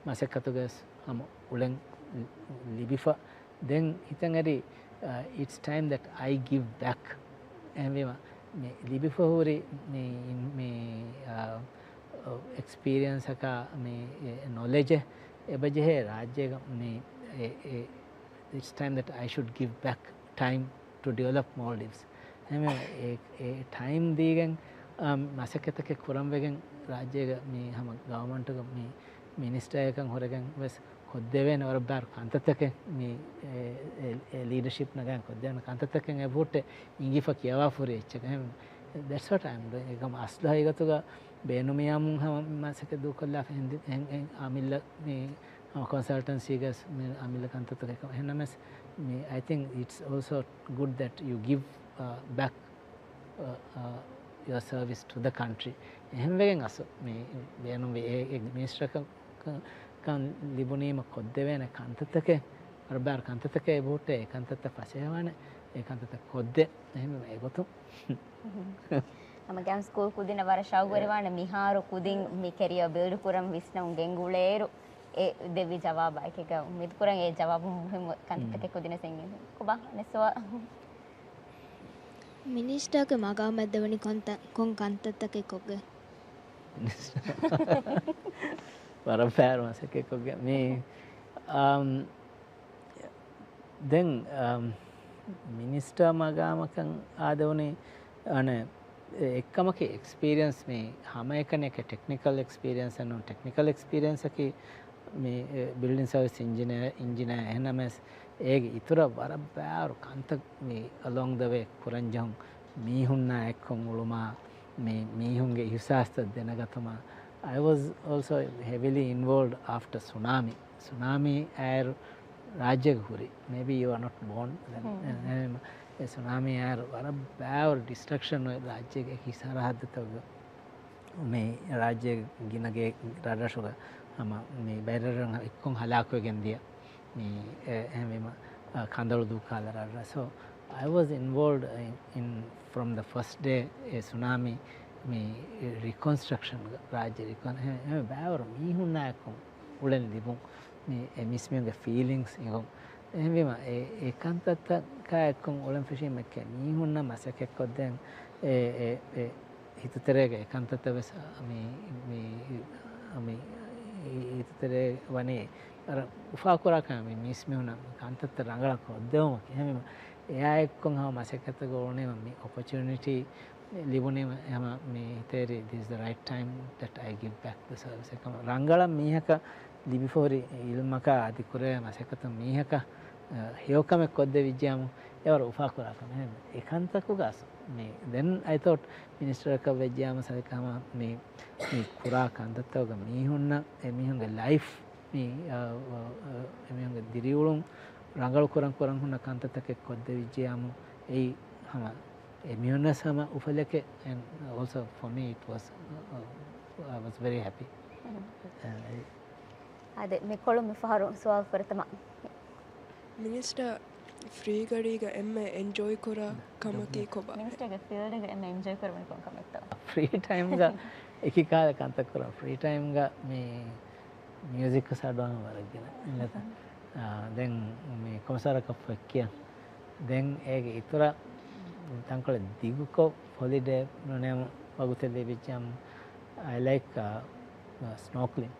މަސައްކަތުގަ ހަމަ އުޅެން ލިބިފަ. ދެން ހިތަށް އެރި، އާ، it's time that I give back. އެހެންވީމަ، މި ލިބިފަ ހުރި މި، މި، އާ، އެކްސްޕީރިއަންސަކާ މި ނޮލެޖެއް އެބަޖެހޭ ރާއްޖޭގަ މި، އެ، އެ، it's time that I should give back time to develop Maldives. އެހެންވީމަ، އެ، އެ ޓައިމް ދީގެން، އާ، މަސައްކަތްތަކެއް ކުރަން ވެގެން ރާއްޖޭގަ މި ހަމަ ގަވަމަންޓުގަ މި މިނިސްޓަރެއްކަން ހުރެގެން ވެސް ކޮށްދެވޭނެ ވަރަށް ބާރު ކަންތައްތަކެއް މި، އެ، އެ، އެ ލީޑަޝިޕް ނަގައިން ކޮށްދެވޭނެ ކަންތައްތަކެއް އެބަހުއްޓޭ އިނގިފަ ކިޔަވާފަ ހުރި އެއްޗެއް. އެހެން، that's what I'm doing. އެކަމަ އަސްލު ހަގީގަތުގަ ބޭނުމިޔާމުން ހަމަ މަސައްކަތް ދޫކޮށްލާފަ އެހެން، އެހެން، އެހެން އަމިއްލަ މި ހަމަ ކޮންސަލްޓަންސީގަސް މި އަމިއްލަ ކަންތައްތަކެއް ކަމަށް. އެހެންނަމަވެސް މި، I think it's also good that you give, uh, back, uh, uh, your service to the country. އެހެންވެގެން އަސް މި ބޭނުންވި އެ، އެ މިނިސްޓަރަކަށް ކަން ލިބުނީމަ ކޮށްދެވޭނެ ކަންތައްތަކެއް، ވަރަށް ބާރު ކަންތައްތަކެއް އެބަހުއްޓޭ، އެ ކަންތައްތައް ފަސޭހަވާނެ، އެ ކަންތައްތައް ކޮށްދޭ. އެހެންވީމަ އެގޮތުން. ހަމަ ގައިމު ސްކޫލް ކުދިންނަށް ވަރަށް ޝައުގުވެރިވާނެ މިހާރު ކުދިން މި ކެރިއަރ ބިލްޑް ކުރަން ވިސްނަން ގެންގުޅޭއިރު، އެ ދެއްވި ޖަވާބާ އެކީގަ އުއްމީދު ކުރަން އެ ޖަވާބު މުހިއްމު ކަންތައްތަކެއް ކުދިންނަށް ސިނގި. ކޮބާ އަނެއް ސުވާލު؟ މިނިސްޓާގެ މަގާމަށް ދެވަނީ ކޮންތަ-، ކޮން ކަންތައްތަކެއް ކޮށްގެން؟ ވަރަށް ބާރު މަސައްކަތް ކޮށްގެން. މި، އާ، ދެން، އާ، މިނިސްޓާ މަގާމަކަށް އާދެވުނީ، އަނެ، އެ-، އެއްކަމަކީ އެކްސްޕީރިއަންސް މި ހަމައެކަނިއަކަށް ޓެކްނިކަލް އެކްސްޕީރިއަންސް އެއްނޫން. ޓެކްނިކަލް އެކްސްޕީރިއަންސަކީ މި، އެ، ބިލްޑިން ސަރވިސް އިންޖިނިއަރ، އިންޖިނިއަރ އެހެންނަމަވެސް އޭގެ އިތުރަށް ވަރަށް ބާރު ކަންތައް މި އަލޯން ދަ ވޭ ކުރަންޖެހުން، މީހުންނާ އެއްކޮށް އުޅުމާ، މި މީހުންގެ އިހުސާސްތައް ދެނެގަތުމާ. I was also heavily involved after tsunami. ސުނާމީ އާއިރު ރާއްޖޭގަ ހުރި. Maybe you are not born then. އެ، ސުނާމީ އާއިރު ވަރަށް ބާރު ޑިސްޓްރަކްޝަން އޮތް ރާއްޖޭގެ އެކި ސަރަހައްދުތަކުގަ. މި ރާއްޖޭގެ ގިނަ ގޭ ރަށްރަށުގަ ހަމަ މި ބައިރަށްރަށް އެއްކޮށް ހަލާކުވެގެން ދިޔަ. މި އެ-، އެހެންވީމަ، އަ، ކަނދަޅު ދޫކާލަ ރަށްރަށް. So, I was involved in, in from the first day އެ ސުނާމީ މި ރިކޮންސްޓްރަކްޝަންގަ، ރާއްޖެ ރިކޮން-، އެ-، އެ ބާވަރު މީހުންނާއެކު އުޅެން ލިބުން، މި އެ މީސްމީހުންގެ ފީލިންގްސް އިނގުން. އެހެންވީމަ، އެ، އެ ކަންތައްތަކާއެކު އުޅެން ފެށީމެއްކޭ މީހުންނަށް މަސައްކަތްކޮށްދޭން އެ، އެ، އެ ހިތުތެރޭގަ އެ ކަންތައްތައް ވެސް މި، މި، މި ހިތުތެރޭ ވަނީ ވަރަށް އުފާކުރާ ކަމެއް. މި މީސްމީހުންނަށް ކަންތައްތައް ރަނގަޅަށް ކޮށްދެވުމަކީ. އެހެންވީމަ، އެއާއެއްކޮށް ހަމަ މަސައްކަތުގަ އުޅުނީމަ މި އޮޕޮޗުނިޓީ ލިބުނީމަ ހަމަ މި ހިތޭރި، this is the right time that I give back the service. އެކަމަ ރަނގަޅަށް މީހަކަށް ލިބިފަހުރި އިލްމަކާ އަދި ކުރެވޭ މަސައްކަތުން މީހަކަށް، އަ، ހެޔޮކަމެއް ކޮށްދެވިއްޖެއަމު އެވަރު އުފާކުރާ ކަމެއް. އެކަންތަކުގަ މި، then I thought މިނިސްޓަރަކަށް ވެއްޖެއަމަ ސަދެކަ ހަމަ މި، މި ކުރާ ކަންތައްތަކުގަ މީހުންނަށް އެމީހުންގެ ލައިފް މި، އަ، އަ، އެމީހުންގެ ދިރިއުޅުން ރަނގަޅު ކުރަން ކުރަން ހުންނަ ކަންތައްތަކެއް ކޮށްދެވިއްޖެއަމު އެއީ ހަމަ އެމީހުންނަސް ހަމަ އުފަލެކެ. And also for me it was, uh, uh, I was very happy. އާދެ، މިކޮޅު މިފަހަރު ސުވާލު ފުރަތަމަ. މިނިސްޓަރ ފްރީ ގަޑީގަ އެންމެ އެންޖޮއި ކުރާ ކަމަކީ ކޮބާ؟ މިނިސްޓަރގެ ފީލްޑްގަ އެންމެ އެންޖޮއި ކުރަނީ ކޮން ކަމެއްތޯ؟ ފްރީ ޓައިމްގަ އެކި ކާލަ ކަންތައް ކުރަން. ފްރީ ޓައިމްގަ މި މިއުޒިކް ސަޑޯން ވަރަށް ގިނަ އިނގޭތަ؟ އާ، ދެން މި ކޮންސާރަކަށް ފޮތް ކިޔަން. ދެން އޭގެ އިތުރަށް ތަންކޮޅެއް ދިގުކޮށް ހޮލިޑޭ ނޫނޭމު ވަގުތެއް ލިބިއްޖާމު، I like, uh, uh, snorkeling.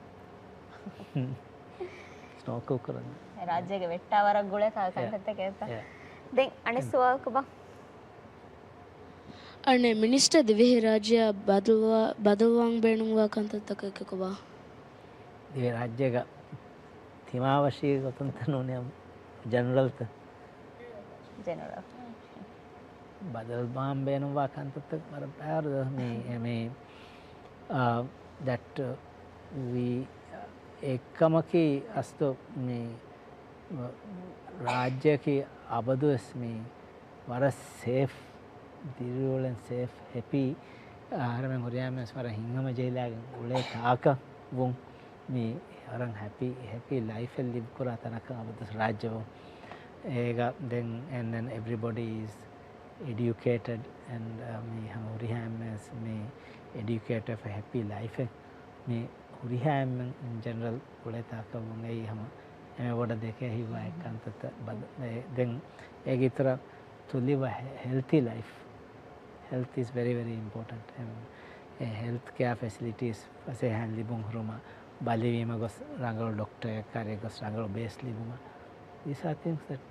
ސްނޯކަލް ކުރަން. ރާއްޖޭގެ ވެއްޓާ ވަރަށް ގުޅޭ ކަ-، ކަންތައްތަކެއްތަ؟ ދެން އަނެއް ސުވާލަކު ބާ. އަނެއް މިނިސްޓަރ ދިވެހިރާއްޖެއަށް ބަދަލުވާ-، ބަދަލުވާން ބޭނުންވާ ކަންތައްތަކެއް ކޮބާ؟ ދިވެހިރާއްޖޭގަ ތިމާވަށީ ގޮތުންތަ ނޫނީ ޖެނެރަލްތަ؟ ޖެނެރަލް. ބަދަލުވާން ބޭނުންވާ ކަންތައްތައް ވަރަށް ބާރު މި، މި، އާ، that, ވީ، އެއްކަމަކީ އަސްލު މި ރާއްޖެއަކީ އަބަދުވެސް މި ވަރަށް ސޭފް، ދިރިއުޅެން ސޭފް، ހެޕީ، އަހަރެމެން ހުރިހާ މީހުން ވަރަށް ހިތްހަމަޖެހިލާގެން އުޅޭ ތާކަށް ވުން، މި ވަރަށް ހެޕީ، ހެޕީ ލައިފެއް ލިބި ކުރާ ތަނަކަށް އަބަދުވެސް ރާއްޖެ ވުން. އޭގަ ދެން and then everybody is educated and, އަ، މި ހަމަ ހުރިހާ އެންމެން މި އެޑިއުކޭޓެޑް ފޮރ ހެޕީ ލައިފެއް. މި ހުރިހާ އެންމެން އިން ޖެނެރަލް އުޅޭ ތާކަށް ވުން އެއީ ހަމަ އެންމެ ބޮޑަށް ދެކޭ ހިތްވާ އެއް ކަންތައްތައް ބަދަ-، އެ، ދެން އޭގެ އިތުރަށް to live a he-, healthy life. Health is very, very important. އެ، އެ ހެލްތް ކެއާ ފެސިލިޓީސް ފަސޭހައިން ލިބުން ހުރުމަށް، ބަލިވީމަ ގޮސް ރަނގަޅު ޑޮކްޓަރެއް ކާރިއަށް ގޮސް ރަނގަޅު ބޭސް ލިބުމަށް. These are things that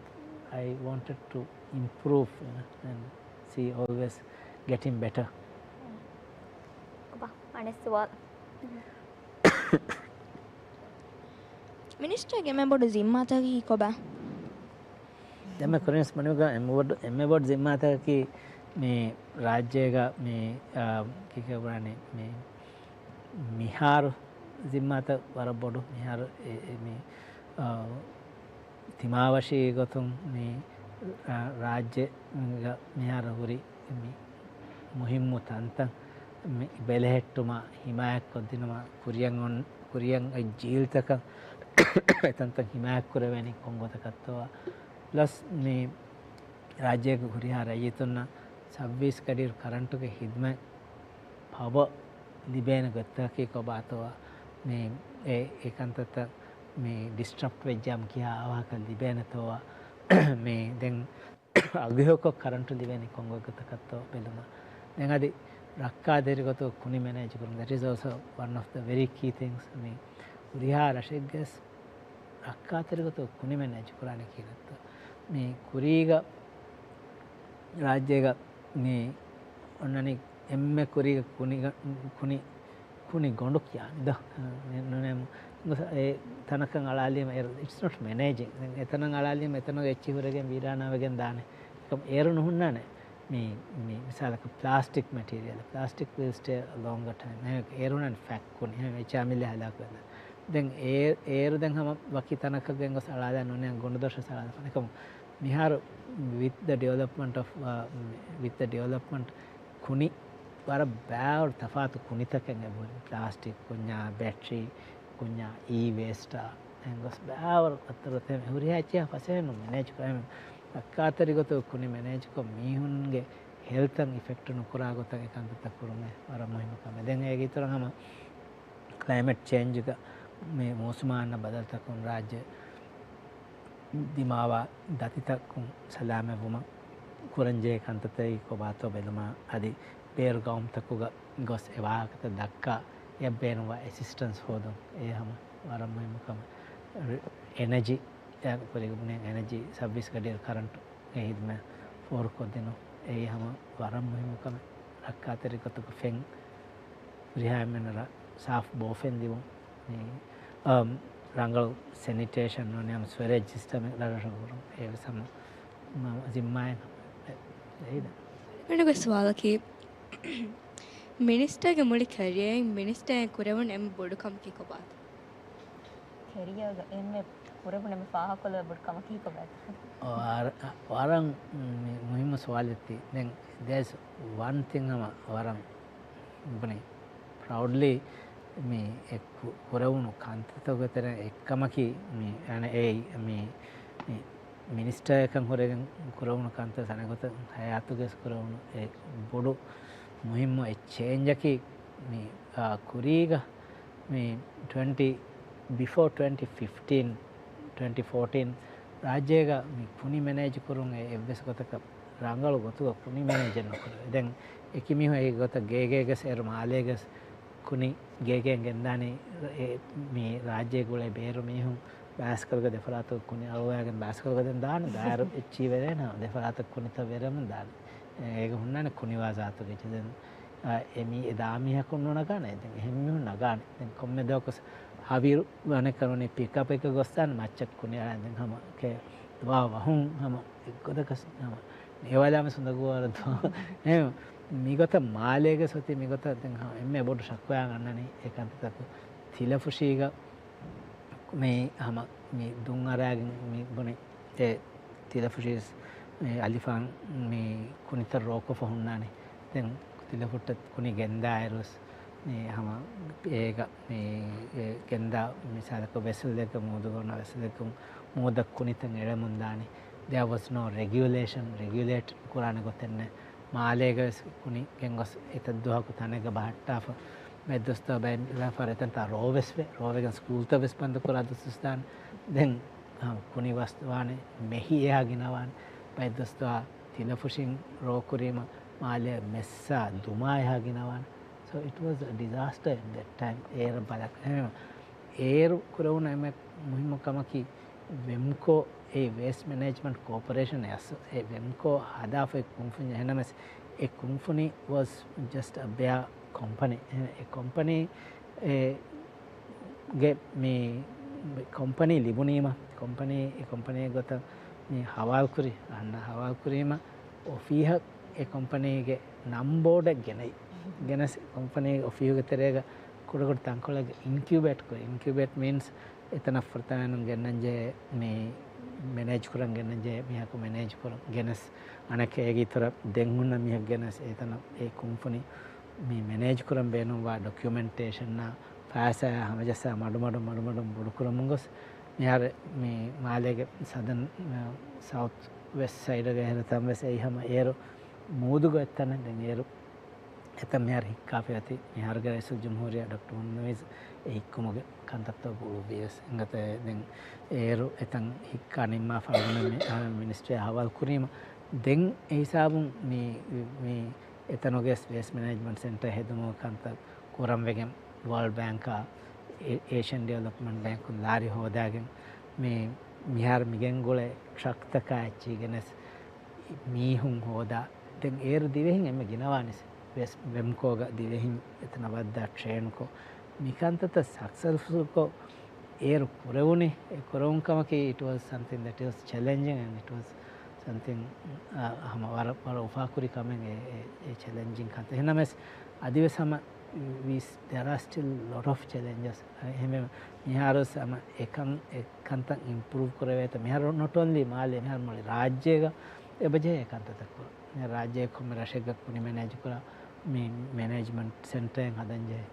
I wanted to improve, you know, and see always getting better. ކޮބާ އަނެއް ސުވާލު؟ މިނިސްޓަރގެ އެންމެ ބޮޑު ޒިންމާތަކަކީ ކޮބާ؟ ދެންމެ ކުރިންސް މަނިވަގަ އެންމެ ބޮޑު، އެންމެ ބޮޑު ޒިންމާތަކަކީ މި ރާއްޖޭގަ މި، އާ، ކީކޭ ބުނާނީ މި މިހާރު ޒިންމާތައް ވަރަށް ބޮޑު. މިހާރު އެ، އެ، މި، އާ، ތިމާވަށީ ގޮތުން މި ރާ-، ރާއްޖޭގަ މިހާރު ހުރި މި މުހިއްމު ތަންތަން މި ބެލެހެއްޓުމަށް ހިމާޔަތްކޮށްދިނުމަށް ކުރިއަށް އޮން-، ކުރިއަށް އޮތް ޖީލްތަކަށް އެތަންތަން ހިމާޔަތްކުރެވޭނީ ކޮންގޮތަކަށްތޯ. ޕްލަސް މި ރާއްޖޭގެ ހުރިހާ ރައްޔިތުންނަށް ސައުވީސް ގަޑިއިރު ކަރަންޓުގެ ހިދްމަތް ޕަވަ ލިބޭނެ ގޮތްތަކަކީ ކޮބާތޯ؟ މި އެ، އެ ކަންތައްތައް މި ޑިސްޓްރަޕްޓް ވެއްޖާމަ ކިހާ އަވަހަކަށް ލިބޭނެތޯ؟ މި ދެން އަގުހެޔޮކޮށް ކަރަންޓު ލިބޭނީ ކޮން ގޮތްގޮތަކަށްތޯ ބެލުމަށް. ދެން އަދި ރައްކާތެރި ގޮތުގަ ކުނި މެނޭޖް ކުރުން. That is also one of the very key things. މި ހުރިހާ ރަށެއްގެސް ރައްކާތެރި ގޮތުގަ ކުނި މެނޭޖް ކުރާނީ ކިހިނެއްތޯ؟ މި ކުރީގަ ރާއްޖޭގަ މި އޮންނަނީ އެންމެ ކުރީގަ ކުނި، ކުނި، ކުނި ގޮނޑު ކިޔާނެ ދޯ. ނޫނޭ އެ ތަނަކަށް އަޅާލީމަ، it's not managing. ދެން އެތަނަށް އަޅާލީމަ އެތަނުގަ އެއްޗިހި ހުރެގެން ވީރާނާވެގެން ދާނެ. އެކަމަ އޭރު ނުހުންނާނެ. މި، މި މިސާލަކަށް ޕްލާސްޓިކް މެޓީރިއަލް، ޕްލާސްޓިކް ވިލް ސްޓޭ ލޯންގ ޓައިމް. އޭރު ނަން ފެކް ކުނި، އެ ޗާމިލް ހަލާކުވެދާނެ. ދެން އޭ-، އޭރު ދެން ހަމަ ވަކި ތަނަކަށް ގެންގޮސް އަޅާލާ ނޫނޭ ގޮނޑުދޮށަށް އަޅާލާފަ. އެކަމަ މިހާރު with the development of، އާ، with the development ކުނި ވަރަށް ބާރު ތަފާތު ކުނިތަކެއް އެބަހުރި. ޕްލާސްޓިކް ކުންޏާ، ބެޓްރީ ކުންޏާ، އީ ވޭސްޓާ، އެންގޮސް ބާވަރު އަތޮޅު ތެމެ ހުރިހާ އެއްޗެއް ފަސޭހަނު މެނޭޖް ކުރާ. ރައްކާތެރި ގޮތުގަ ކުނި މެނޭޖްކޮށް މީހުންގެ ހެލްތަށް އިފެކްޓް ނުކުރާ ގޮތަށް އެ ކަންތައްތައް ކުރުމެއް ވަރަށް މުހިންމު ކަމެއް. ދެން އޭގެ އިތުރަށް ހަމަ ކްލައިމެޓް ޗޭންޖްގަ މި މޫސުމާންނަށް ބަދަލުތަކުން ރާއްޖެ ދިމާވާ ދަތިތަކުން ސަލާމަތްވުމަށް ކުރަންޖެހޭ ކަންތައްތައް ކޮބާތޯ ބެލުމަށް އަދި ބޭރު ގައުމުތަކުގަ ގޮސް އެ ވާހަކަތައް ދައްކާ އެއަށް ބޭނުންވާ އެސިސްޓަންސް ހޯދުން އެ ހަމަ ވަރަށް މުހިންމު ކަމެއް. އެނަޖީ ކުރި ބުނި އެނަޖީ ސައުވީސް ގަޑިއިރު ކަރަންޓުގެ ހިދްމަތް ފޯރުކޮށްދިނުން އެއީ ހަމަ ވަރަށް މުހިންމު ކަމެއް. ރައްކާތެރި ގޮތުގަ ފެން ހުރިހާ އެންމެނަށް ސާފު ބޯފެން ލިބުން. މި، އަމް، ރަނގަޅު ސެނިޓޭޝަން ނޫނީ ހަމަ ސްވެރޭޖް ސިސްޓަމެއް ރަށްރަށު ކުރުން. އެވެސް ހަމަ މަ-، ޒިންމާއެއް ހަމަ އެ-، އެއީ ދެން. އަނެއްގެ ސުވާލަކީ، މިނިސްޓަރގެ މުޅި ކެރިއަރއިން މިނިސްޓަރއެއް ކުރެވުނު އެންމެ ބޮޑު ކަމަކީ ކޮބާތަ؟ ކެރިއަރގަ އެންމެ ކުރެވުނު އެންމެ ފާހަގަކޮށްލަ ބޮޑު ކަމަކީ ކޮބާތަ؟ ވަރ-، ވަރަށް މި-، މުހިއްމު ސުވާލެއް ތީ. ދެން there's one thing ހަމަ ވަރަށް ބުނި ޕްރައުޑްލީ މި އެ ކު-، ކުރެވުނު ކަންތައްތަކުގެ ތެރެއިން އެއްކަމަކީ މި އަނެއް އެއީ މި، މި މިނިސްޓަރ އެކަން ހުރެގެން ކުރެވުނު ކަންތައް ސަނެގޮތަށް ހަޔާތުގެ ކުރެވުނު އެ ބޮޑު މުހިއްމު އެއްޗޭންޖަކީ މި، އާ، ކުރީގަ މި ޓްވެންޓީ، ބިފޯ ޓްވެންޓީ ފިފްޓީން، ޓްވެންޓީ ފޯޓީން ރާއްޖޭގަ މި ކުނި މެނޭޖް ކުރުން އެ އެއްވެސް ގޮތަކަށް ރަނގަޅު ގޮތުގަ ކުނި މެނޭޖެއް ނުކުރޭ. ދެން އެކި މީހުން އެކި ގޮތަށް ގޭގޭގަސް އޭރު މާލޭގަސް ކުނި ގޭގޭން ގެންދާނީ އެ މި ރާއްޖޭ ގުޅޭ ބޭރު މީހުން ބާސްކަލްގަ ދެފަރާތު ކުނި އަޅުވައިގެން ބާސްކަލްގަ ދެން ދާނެ ދާއިރު އެއްޗީވެދޭނެ ދެފަރާތަކު ކުނިތައް ވެރެމުން ދާނެ. އޭގެ ހުންނާނެ ކުނިވާ ޒާތުގެ އެއްޗެއް. ދެން އާ، އެ މީ އެ ދާ މީހަކު ނުނަގާނެ. ދެން އެހެން މީހުން ނަގާނެ. ދެން ކޮންމެ ދުވަހަކުސް ހަވީރު އަނެއްކާ ނޫނީ ޕިކަޕް އެއްގަ ގޮސްދާނެ މައްޗަށް ކުނި އަޅާ. ދެން ހަމަ ކެ ދުވާ ވަހުން ހަމަ އެއްގޮތަކަސް ހަމަ ނޭވާލާމެސް ހުނދަގޫވާރަ ދުވާ. އެހެން މިގޮތަށް މާލޭގަސް އޮތީ މިގޮތަށް ދެން ހަމަ އެންމެ ބޮޑު ޝަކުވާ ގަންނަނީ އެ ކަންތައްތަކު ތިލަފުށީގަ މި ހަމަ މި ދުން އަރާގެން މި ބުނި އެ ތިލަފުށީސް އެ އަލިފާން މި ކުނިތައް ރޯކޮށްފަ ހުންނާނެ. ދެން ތިލަފުށްޓަށް ކުނި ގެންދާއިރުވެސް މި ހަމަ އޭގަ މި އެ ގެންދާ މިސާލަކަށް ވެސެލްއެއްގަ މޫދު ގޮންނަ ވެސެލްއެއްގަ މޫދަށް ކުނިތައް އެޅެމުން ދާނެ. There was no regulation، ރެގިއުލޭޓް ކުރާނެ ގޮތެއް ނެތް. މާލޭގަވެސް ކުނި ގެންގޮސް އެތައް ދުވަހަކު ތަނެއްގަ ބަހައްޓާފަ، ބައެއް ދުވަސްތައް ބައެއް ވިޔަފާރި އެތަންތާ ރޯވެސް ވޭ. ރޯވެގެން ސްކޫލްތައް ވެސް ބަންދު ކުރާ ދުވަސް ވެސް ދާނެ. ދެން ކުނި ވަސް ވާނެ، މެހި އެހާ ގިނަވާނެ. ބައެއް ދުވަސްތައް ތިލަފުށިން ރޯ ކުރީމަ މާލޭ މެއްސާ ދުމާ އެހާ ގިނަވާނެ. So it was a disaster at that time. އޭރަށް ބަލަ-، އެހެން އޭރު ކުރެވުނު އެންމެ މުހިއްމު ކަމަކީ ވެމްކޯ، އެ ވޭސްޓް މެނޭޖްމަންޓް ކޯޕަރޭޝަން އެ އަސް-، އެ ވެމްކޯ ހަދާފައި ކުންފުންޏެއް. އެހެންނަމަވެސް އެ ކުންފުނި was just a bare company. އެ ކޮމްޕަނީ އެ ގެ މި ކޮމްޕަނީ ލިބުނީމަ، ކޮމްޕަނީ، އެ ކޮމްޕަނީ ގޮތަށް މި ހަވާލުކުރި، އަންނަ ހަވާލުކުރީމަ އޮފީހަށް އެ ކޮމްޕަނީގެ ނަން ބޯޑެއް ގެނައި. ގެނެސް ކޮމްޕަނީގެ އޮފީހުގެ ތެރޭގަ ކުޑަކުޑަ ތަންކޮޅެއްގަ އިންކިއުބޭޓް ކުރި. އިންކިއުބޭޓް މީންސް އެތަނަށް ފުރަތަމައިން ގެންނަންޖެހޭ މި މެނޭޖް ކުރަން ގެންނަންޖެހޭ މީހަކު މެނޭޖް ކުރަން ގެނެސް އަނެއްކާ އޭގެ އިތުރަށް ދެން ހުންނަ މީހަކު ގެނެސް އެތަނަށް އެ ކުންފުނި މި މެނޭޖް ކުރަން ބޭނުންވާ ޑޮކިއުމެންޓޭޝަންއާ ފައިސާއާ ހަމަޖައްސާ މަޑުމަޑުން މަޑުމަޑުން ބޮޑުކުރަމުން ގޮސް، މިހާރު މި މާލޭގެ ސަދަން، އަ، ސައުތު ވެސްޓް ސައިޑަށް އެހެރަ ތަން ވެސް އެއީ ހަމަ އޭރު މޫދުގަ އޮތް ތަނެއް. ދެން އޭރު އެތަން މިހާރު ހިއްކާފަ އޮތީ މިހާރުގެ ރައީސުލްޖުމްހޫރިއްޔާ ޑޮކްޓަރ މުހައްމަދު ނަވީދު އެ ހިއްކުމުގެ ކަންތައްތައް ގުޅުއްވިޔަސް. އެނގޭތަ ދެން އޭރު އެތަން ހިއްކާ ނިންމާފަ އަޅުގަނޑު މި-، އަ، މިނިސްޓްރީއަށް ހަވާލު ކުރީމަ، ދެން އެ ހިސާބުން މި، މި އެތަނުގެ ވޭސްޓް މެނޭޖްމަންޓް ސެންޓަރ ހެދުމުގެ ކަންތައް ކުރަން ވެގެން ވާލްޑް ބޭންކާ، އޭ-، އޭޝިއަން ޑިވެލޮޕްމަންޓް ބޭންކުން ލާރި ހޯދާގެން މި މިހާރު މިގެން ގުޅޭ ޓްރަކްތަކާ އެއްޗިހިގެނެސް މީހުން ހޯދާ، ދެން އޭރު ދިވެހިން އެންމެ ގިނަވާނެސް ވެސް ވެމްކޯގަ ދިވެހިން އެތަނަށް ވައްދާ ޓްރޭންކޮށް، މިކަންތައްތައް ސަކްސެސްފުލްކޮށް، އޭރު ކުރެވުނީ، އެ ކުރެވުން ކަމަކީ، it was something that was challenging and it was something، އަ، ހަމަ ވަރަށް، ވަރަށް އުފާކުރި ކަމެއް އެ، އެ، އެ ޗެލެންޖިން ކަންތައް. އެހެންނަމަވެސް، އަދިވެސް ހަމަ ވީސް، there are still lot of challenges. އެހެންވެ، މިހާރުވެސް ހަމަ އެކަން، އެ ކަންތައް އިމްޕްރޫވް ކުރެވޭތަ؟ މިހާރު not only މާލެ، މިހާރު މުޅި ރާއްޖޭގަ އެބަޖެހޭ އެ ކަންތައްތައް ކުރަން. މި ރާއްޖޭގެ ކޮންމެ ރަށެއްގަ ކުނި މެނޭޖް ކުރާ، މި މެނޭޖްމަންޓް ސެންޓަރެއް ހަދަންޖެހޭ.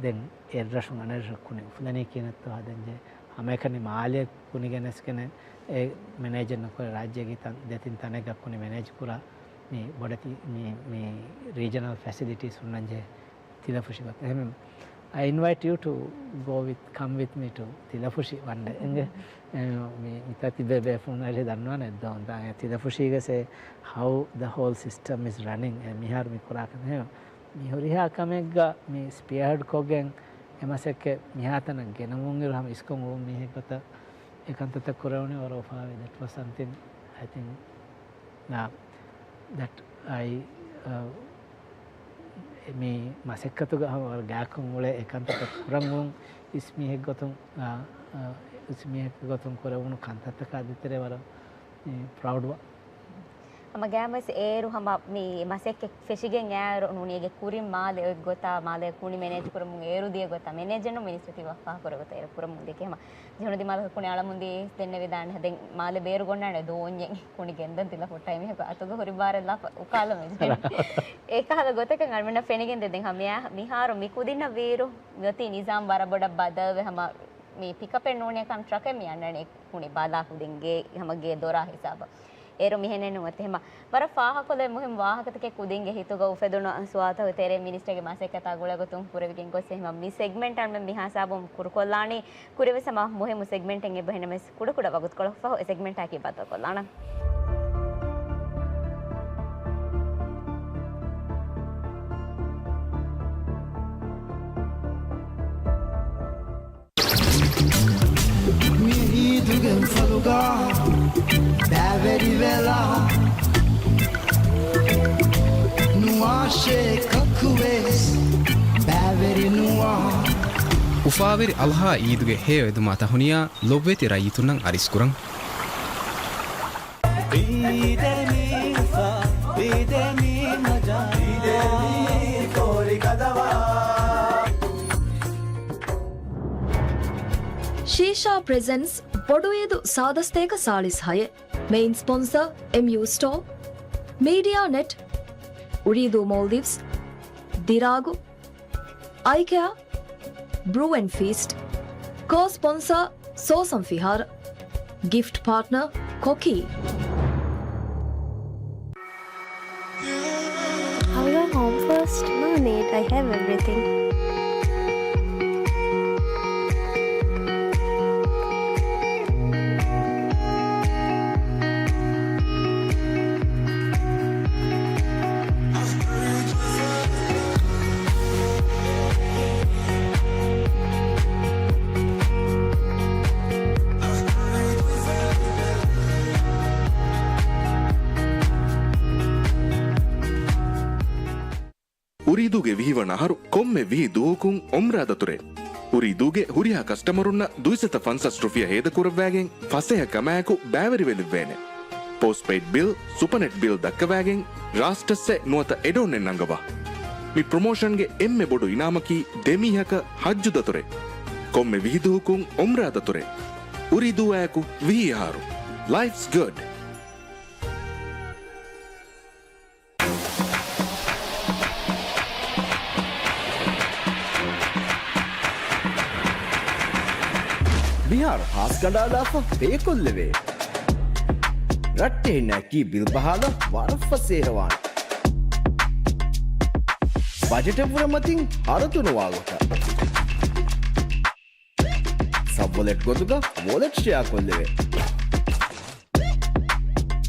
ދެން އެއްރަށުން އަނެއްރަށަށް ކުނި އުފުލަނީ ކިހިނެއްތޯ ހަދަންޖެހޭ. ހަމައެކަނި މާލެ ކުނި ގެނެސްގެނެ އެ މެނޭޖެއް ނުކުރެ، ރާއްޖޭގެ ތަން، ދެތިން ތަނެއްގަ ކުނި މެނޭޖް ކުރާ، މި ބޮޑެތި، މި، މި ރީޖަނަލް ފެސިލިޓީސް ހުންނަންޖެހޭ. ތިލަފުށި ގޮތަށް. އެހެން، I invite you to go with, come with me to ތިލަފުށި one day. އެނގޭ؟ އެ، މި، މިތާ ތިބޭ ބޭފުޅުން އަހަރީ ދަންނަވާނެ އެއްދޯ. ދާ، އެ ތިލަފުށީގަސް އެ how the whole system is running. އެ، މިހާރު މި ކުރާ ކަމެއް. އެހެން، މި ހުރިހާ ކަމެއްގަ މި ސްޕިއަރހެޑް ކޮށްގެން އެ މަސައްކަތް މިހާތަނަށް ގެނަމުން އިރު ހަމަ އިސްކޮށް އުޅުނު މީހެއް ގޮތަށް އެ ކަންތައްތައް ކުރެވުނީ ވަރަށް އުފާވޭ. That was something I think އާ، that I, އާ، މި މަސައްކަތުގަ ހަމަ ވަރަށް ގާތްކޮށް އުޅޭ އެ ކަންތައްތައް ކުރަން އުޅުން އިސް މީހެއް ގޮތުން، އާ، އާ، އިސް މީހެއްގެ ގޮތުން ކުރެވުނު ކަންތައްތަކާ ދޭތެރޭ ވަރަށް، މި، ޕްރައުޑްވާ. ހަމަ ގާމްވެސް އޭރު ހަމަ މި މަސައްކަތް ފެށިގެން އައިރު ނޫނީގެ ކުރިން މާލެ އޮތް ގޮތާ، މާލެ ކުނި މެނޭޖް ކުރަމުން އޭރު ދިޔަ ގޮތާ، މެނޭޖަރު މިނިސްޓަރ ތި ވަފާ ކުރެ ގޮތަށް އޭރު ކުރަމުން ދެކެ ހަމަ ޖެހުނު ދިމާލަކަށް ކުނި އަޅަމުން ދީ ދެންނެވިދާނެ. ދެން މާލެ ބޭރު ގޮންނާނެ ދޯންޏެއް ކުނި ގެންދަން ތިލަފުށްޓައި މީހަކު އަތުގަ ހުރި ބާރެއް ލާފަ އުކާލަމެ. އެކަހަލަ ގޮތަކަށް އަޅުމެންނަށް ފެނިގެންދޭ. ދެން ހަމަ މިހާރު މި ކުދިންނަށް ވީއިރު މިއޮތީ ނިޒާމް ވަރަށް ބޮޑަށް ބަދަލުވެ ހަމަ މި ޕިކަޕެއް ނޫނޭ ކަމް ޓްރަކެއް މި އަންނަނީ ކުނި ބަލާ ކުދިންގެ ހަމަ ގޭ ދޮރާ ހިސާބަށް. އޭރު މިހެނެއް ނުވަތަ ހަމަ ވަރަށް ފާހަގަކޮށްލެވޭ މުހިންމު ވާހަކަތަކެއް ކުދިންގެ ހިތުގަ އުފެދުނު ސުވާލުތަކުގެ ތެރޭ މިނިސްޓަރގެ މަސައްކަތާ ގުޅޭގޮތުން ކުރެވިގެން ގޮސް އެހެން މި ސެގްމެންޓް އަޅުމެން މިހާ ހިސާބުން ކުރުކޮށްލާނީ. ކުރިންވެސް ހަމަ މުހިއްމު ސެގްމެންޓެއް އެބަ ހިންނަމެސް ކުޑަކުޑަ ވަގުތުކޮޅަކު ފަހު އެ ސެގްމެންޓާއެކީ ބައްދަލުކޮށްލާނަން. މި އީދުގެ އުފަލުގަ ބައިވެރިވެލާ ނުވާށޭ ކަކުވެސް ބައިވެރި ނުވާ. އުފާވެރި އަޟްޙާ އީދުގެ ހެޔޮއެދުމާ ތަހުނިޔާ ލޮބުވެތި ރައްޔިތުންނަށް އަރިސްކުރަން. ޢީދެއް މީ އުފާ، ޢީދެއް މީ މަޖާ، ޢީދެއް މީ ފޯރި ގަދަވާ. ޝީޝާ ޕްރެޒެންޓްސް ބޮޑު ޢީދު ސާދަ ސަތޭކަ ސާޅީސް ހައެއް. މެއިން ސްޕޮންސަރ، އެމްޔޫ ސްޓޯ، މީޑިއާ ނެޓް، އުރީދޫ މޯލްޑިވްސް، ދިރާގު، އައިކެއާ، ބްރޫ އެންޑް ފީސްޓް. ކޯ ސްޕޮންސަރ، ސޯސަން ފިހާރަ. ގިފްޓް ޕާޓްނަރ، ކޮކީ. I'll go home first. No need, I have everything. އުރީދޫގެ ވިހި ވަނަ އަހަރު ކޮންމެ ވިހި ދުވަހަކުން އުމްރާ ދަތުރޭ. އުރީދޫގެ ހުރިހާ ކަސްޓަމަރުންނަށް ދުއިސައްތަ ފަންސާސް ރުފިޔާ ހޭދަކުރައްވާގެން ފަސޭހަ ކަމާއެކު ބައިވެރިވެލިއްވޭނެ. ޕޯސްޓްޕެއިޑް ބިލް، ސުޕަނެޓް ބިލް ދައްކަވާގެން ރާސްޓައްސެއް ނުވަތަ އެޑޯންއެއް ނަންގަވާ. މި ޕްރޮމޯޝަންގެ އެންމެ ބޮޑު އިނާމަކީ ދެ މީހަކަށް ޙައްޖު ދަތުރެއް. ކޮންމެ ވިހި ދުވަހަކުން އުމްރާ ދަތުރެއް. އުރީދޫއާއެކު ވިހި އަހަރު. Life's good. ހާސް ކަނޑާލާފަ ބޭކޮށްލެވޭ. ރައްޓެހިންނަކީ ބިލް ބަހާލަ ވަރަށް ފަސޭހަވާނެ. ބަޖެޓެއް ވުރެ މަތިން ހަރަދުނުވާ ގޮތަށް. ސަބްވޮލެޓް ގޮތުގަ ވޮލެޓް ޝެއާ ކޮށްލެވޭ.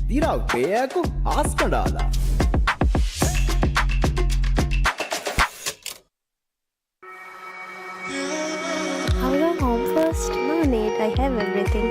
ދިރާ ޕޭއާއެކު ހާސް ކަނޑާލާ. I'll go home first. No need, I have everything.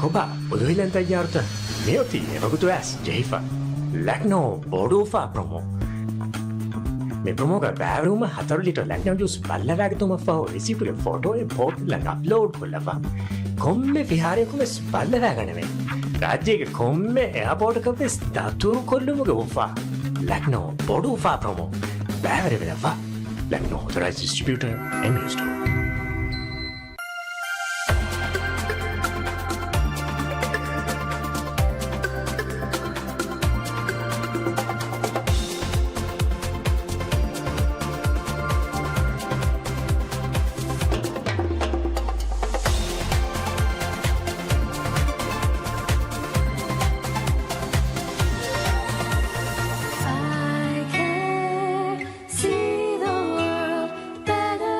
ކޮބާ އުދުހިލަން ތައްޔާރުތަ؟ މިއޮތީ އެވަގުތު އައިސް ޖެހިފަ. ލަކްނޯ ބޮޑު އުފާ ޕްރޮމޯ. މި ޕްރޮމޯގަ ބައިވެރިވުމަށް ހަތަރު ލިޓަރ ލަކްނޯ ޖޫސް ބައްލަވާގަތުމަށްފަހު ރިސީޕްގެ ފޮޓޯއެއް ޕޯޓަލްއަށް އަޕްލޯޑް ކޮށްލައްވާ. ކޮންމެ ފިހާރަޔަކުވެސް ބައްލަވާގަނެވޭ. ރާއްޖޭގެ ކޮންމެ އެއާޕޯޓަކަށްވެސް ދަތުރުކޮށްލުމުގެ އުފާ. ލަކްނޯ ބޮޑު އުފާ ޕްރޮމޯ. ބައިވެރިވެލައްވާ. ލަކްނޯ އޮތަރައިޒްޑް ޑިސްޓްރިބިއުޓަރ، އެމް އެސް ސްޓޯރ. I can see the world better.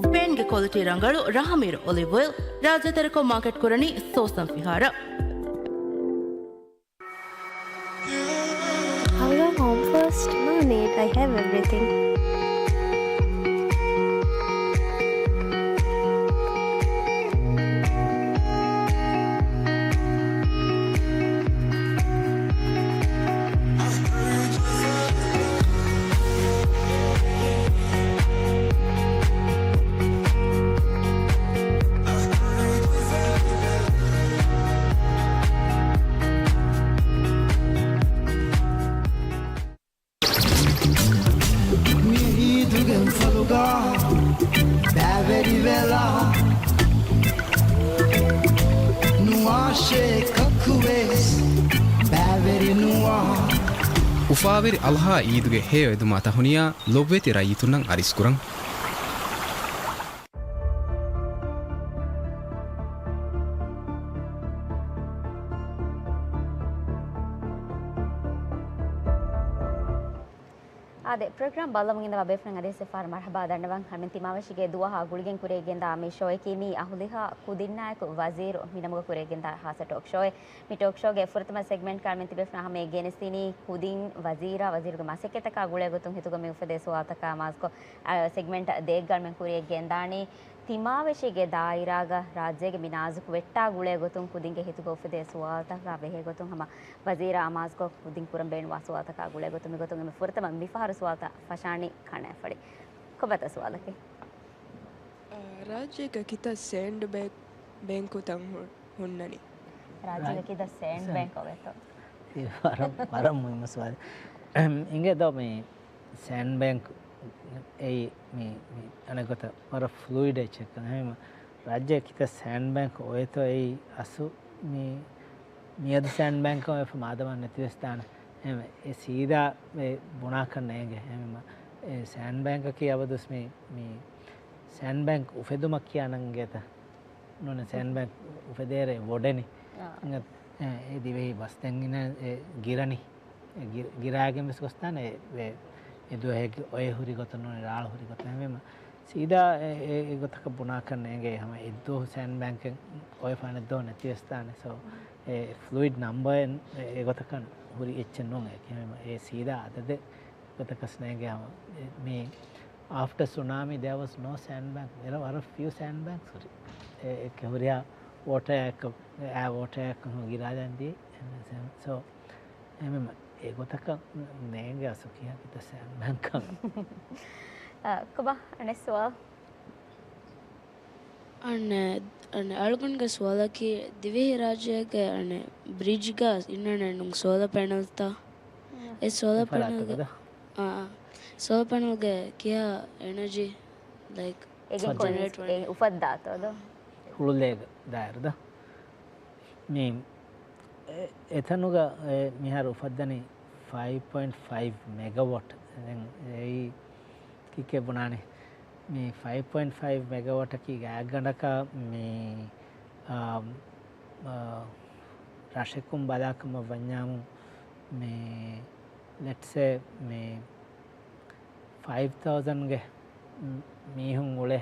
ސްޕޭންގެ ކޮލިޓީ ރަނގަޅު ރަހަމީރު އޮލިވް އޮއިލް، ރާއްޖެތެރެކޮށް މާކެޓް ކުރަނީ ސޯސަން ފިހާރަ. I'll go home first. No need, I have everything. މި އީދުގެ އުފަލުގަ ބައިވެރިވެލާ، ނުވާށޭ ކަކުވެސް ބައިވެރި ނުވާ. އުފާވެރި އަޟްޙާ އީދުގެ ހެޔޮ އެދުމާ ތަހުނިޔާ ލޮބުވެތި ރައްޔިތުންނަށް އަރިސްކުރަން. އާދެ، ޕްރޮގްރާމް ބައްލަވަމުން އިންނަވާ ބޭފުޅުން އަދިވެސް އެއްފަހަރު މަރުޙަބާ ދަންނަވަން. ހަމަ ތިމާވެށިގެ ދުވަހާ ގުޅިގެން ކުރިއަށް ގެންދާ މި ޝޯއަކީ މީ އަހުލިހާ ކުދިންނާއެކު ވަޒީރު މި ނަމުގަ ކުރިއަށް ގެންދާ ހާއްސަ ޓޯކް ޝޯއެއް. މި ޓޯކް ޝޯގެ ފުރަތަމަ ސެގްމެންޓް ގަނޑުމެން ތިބޭފުޅުން ހަމަޔަށް ގެނެސްދިނީ ކުދިން ވަޒީރާ، ވަޒީރުގެ މަސައްކަތަކާ ގުޅޭ ގޮތުން ހިތުގަ މި އުފެދޭ ސުވާލުތަކާ އަމާޒުކޮށް، އަ، ސެގްމެންޓް ދޭއް ގަނޑުމެން ކުރިއަށް ގެންދާނީ. ތިމާވެށީގެ ދާއިރާގަ ރާއްޖޭގެ މި ނާޒުކު ވެއްޓާ ގުޅޭ ގޮތުން ކުދިންގެ ހިތުގަ އުފެދޭ ސުވާލުތަކާ ބެހޭ ގޮތުން ހަމަ ވަޒީރާ އަމާޒުކޮށް ކުދިން ކުރަން ބޭނުންވާ ސުވާލުތަކާ ގުޅޭ ގޮތުން މިގޮތުން އެންމެ ފުރަތަމަ މިފަހަރު ސުވާލުތައް ފަށާނީ ކަނާފަޅި. ކޮބާތަ ސުވާލަކީ؟ އާ، ރާއްޖޭގަ ކިތައް ސޭންޑް ބޭ-، ބޭންކުތައް ހު-، ހުންނަނީ؟ ރާއްޖޭގަ ކިތައް ސޭންޑް ސޭންޑް. ބޭންކް އޮވޭތޯ؟ އެ ވަރަށް، ވަރަށް މުހިއްމު ސުވާލެއް. އިނގޭ ދޯ މި ސޭންޑް ބޭންކް އެއީ މި، މި އަނެއް ގޮތަށް ވަރަށް ފްލުއިޑް އެއްޗެއްކަން. އެހެންވީމަ ރާއްޖޭ ކިތައް ސޭންޑް ބޭންކް އޮވޭތޯ އެއީ އަސްލު މި، މިއަދު ސޭންޑް ބޭންކް އޮވެފަ މާދަމާ ނެތިވެސް ދާނެ. އެ ސީދާ ބުނާކަށް ނޭނގެ. ސޭންޑް ބޭންކަކީ އަބަދުސް މި، މި ސޭންޑް ބޭންކް އުފެދުމަށް ކިޔާ ނަންގޭތަ؟ ނޫނެ ސޭންޑް ބޭންކް އުފެދޭރޭ ވޮޑެނި. އާ. އެ، އެ ދިވެހި ބަސް ދެން އިން އެ ގިރަނި. އެ ގި-، ގިރާގެން ވެސް ގޮސްދާނެ އެ، އެ ދުވަހެއްގެ އޮއެ ހުރި ގޮތަށް ނޫނެ ރާޅު ހުރި ގޮތަށް. އެހެންވީމަ ސީދާ އެ، އެ، އެ ގޮތަކަށް ބުނާކަށް ނޭނގޭ. ހަމަ އެއްދުވަހު ސޭންޑް ބޭންކެއް އޮވެފާނެ އެއްދުވަހު ނެތިވެސްދާނެ. ސޯ، އެ ފްލުއިޑް ނަމްބަރ އެ ގޮތަކަށް ހުރި އެއްޗެއް ނޫން. އެ ސީދާ އަދަދެއް ގޮތަކަސް ނޭނގެ. ހަމަ މި އާފްޓަ ސުނާމީ ދެއަވަސް ނޯ ސޭންޑް ބޭންކް. ވަރަށް ފިއު ސޭންޑް ބޭންކް ހުރި. އެ، އެ ހުރިހާ ވޯޓަރ އެއްކަ، އާ ވޯޓަރ އެއްކަ ހުން ގިރާލަން ދީ. ސޯ، އެމެ އެ ގޮތަކަށް ނޭނގެ އަސު ކިހާ ކިތަ ސޭންޑް ބޭންކް. ކޮބާ އަނެއް ސުވާލު؟ އަނެއް، އަނެއް އަޅުގަނޑުގެ ސުވާލަކީ، ދިވެހި ރާއްޖޭގެ އަނެއް ބްރިޖްގަ އިންނަނެއްނު ސޯލާ ޕެނަލްތައް؟ އެ ސޯލާ ޕެނަލްގެ، އާ، ސޯލާ ޕެނަލްގެ ކިހާ އެނަޖީ، ލައިކް، އޭގެ ޖެނެރޭޓް ވަނީ؟ އެ އުފައްދާތޯ ދޯ؟ ހުޅުލޭގަ ދާއިރު ދޯ؟ މި އެ-، އެތަނުގަ އެ މިހާރު އުފައްދަނީ ފައިވް ޕޮއިންޓް ފައިވް މެގަވޮޓް. ދެން އެއީ ކިކެއް ބުނާނީ؟ މި ފައިވް ޕޮއިންޓް ފައިވް މެގަވޮޓަކީ ގާތްގަނޑަކަށް މި، އާ، އާ، ރަށެއްކުން ބަލާކަމަށް ވަންޏާމު މި، ލެޓްސޭ، މި ފައިވް ތައުޒަންގެ މީހުން އުޅޭ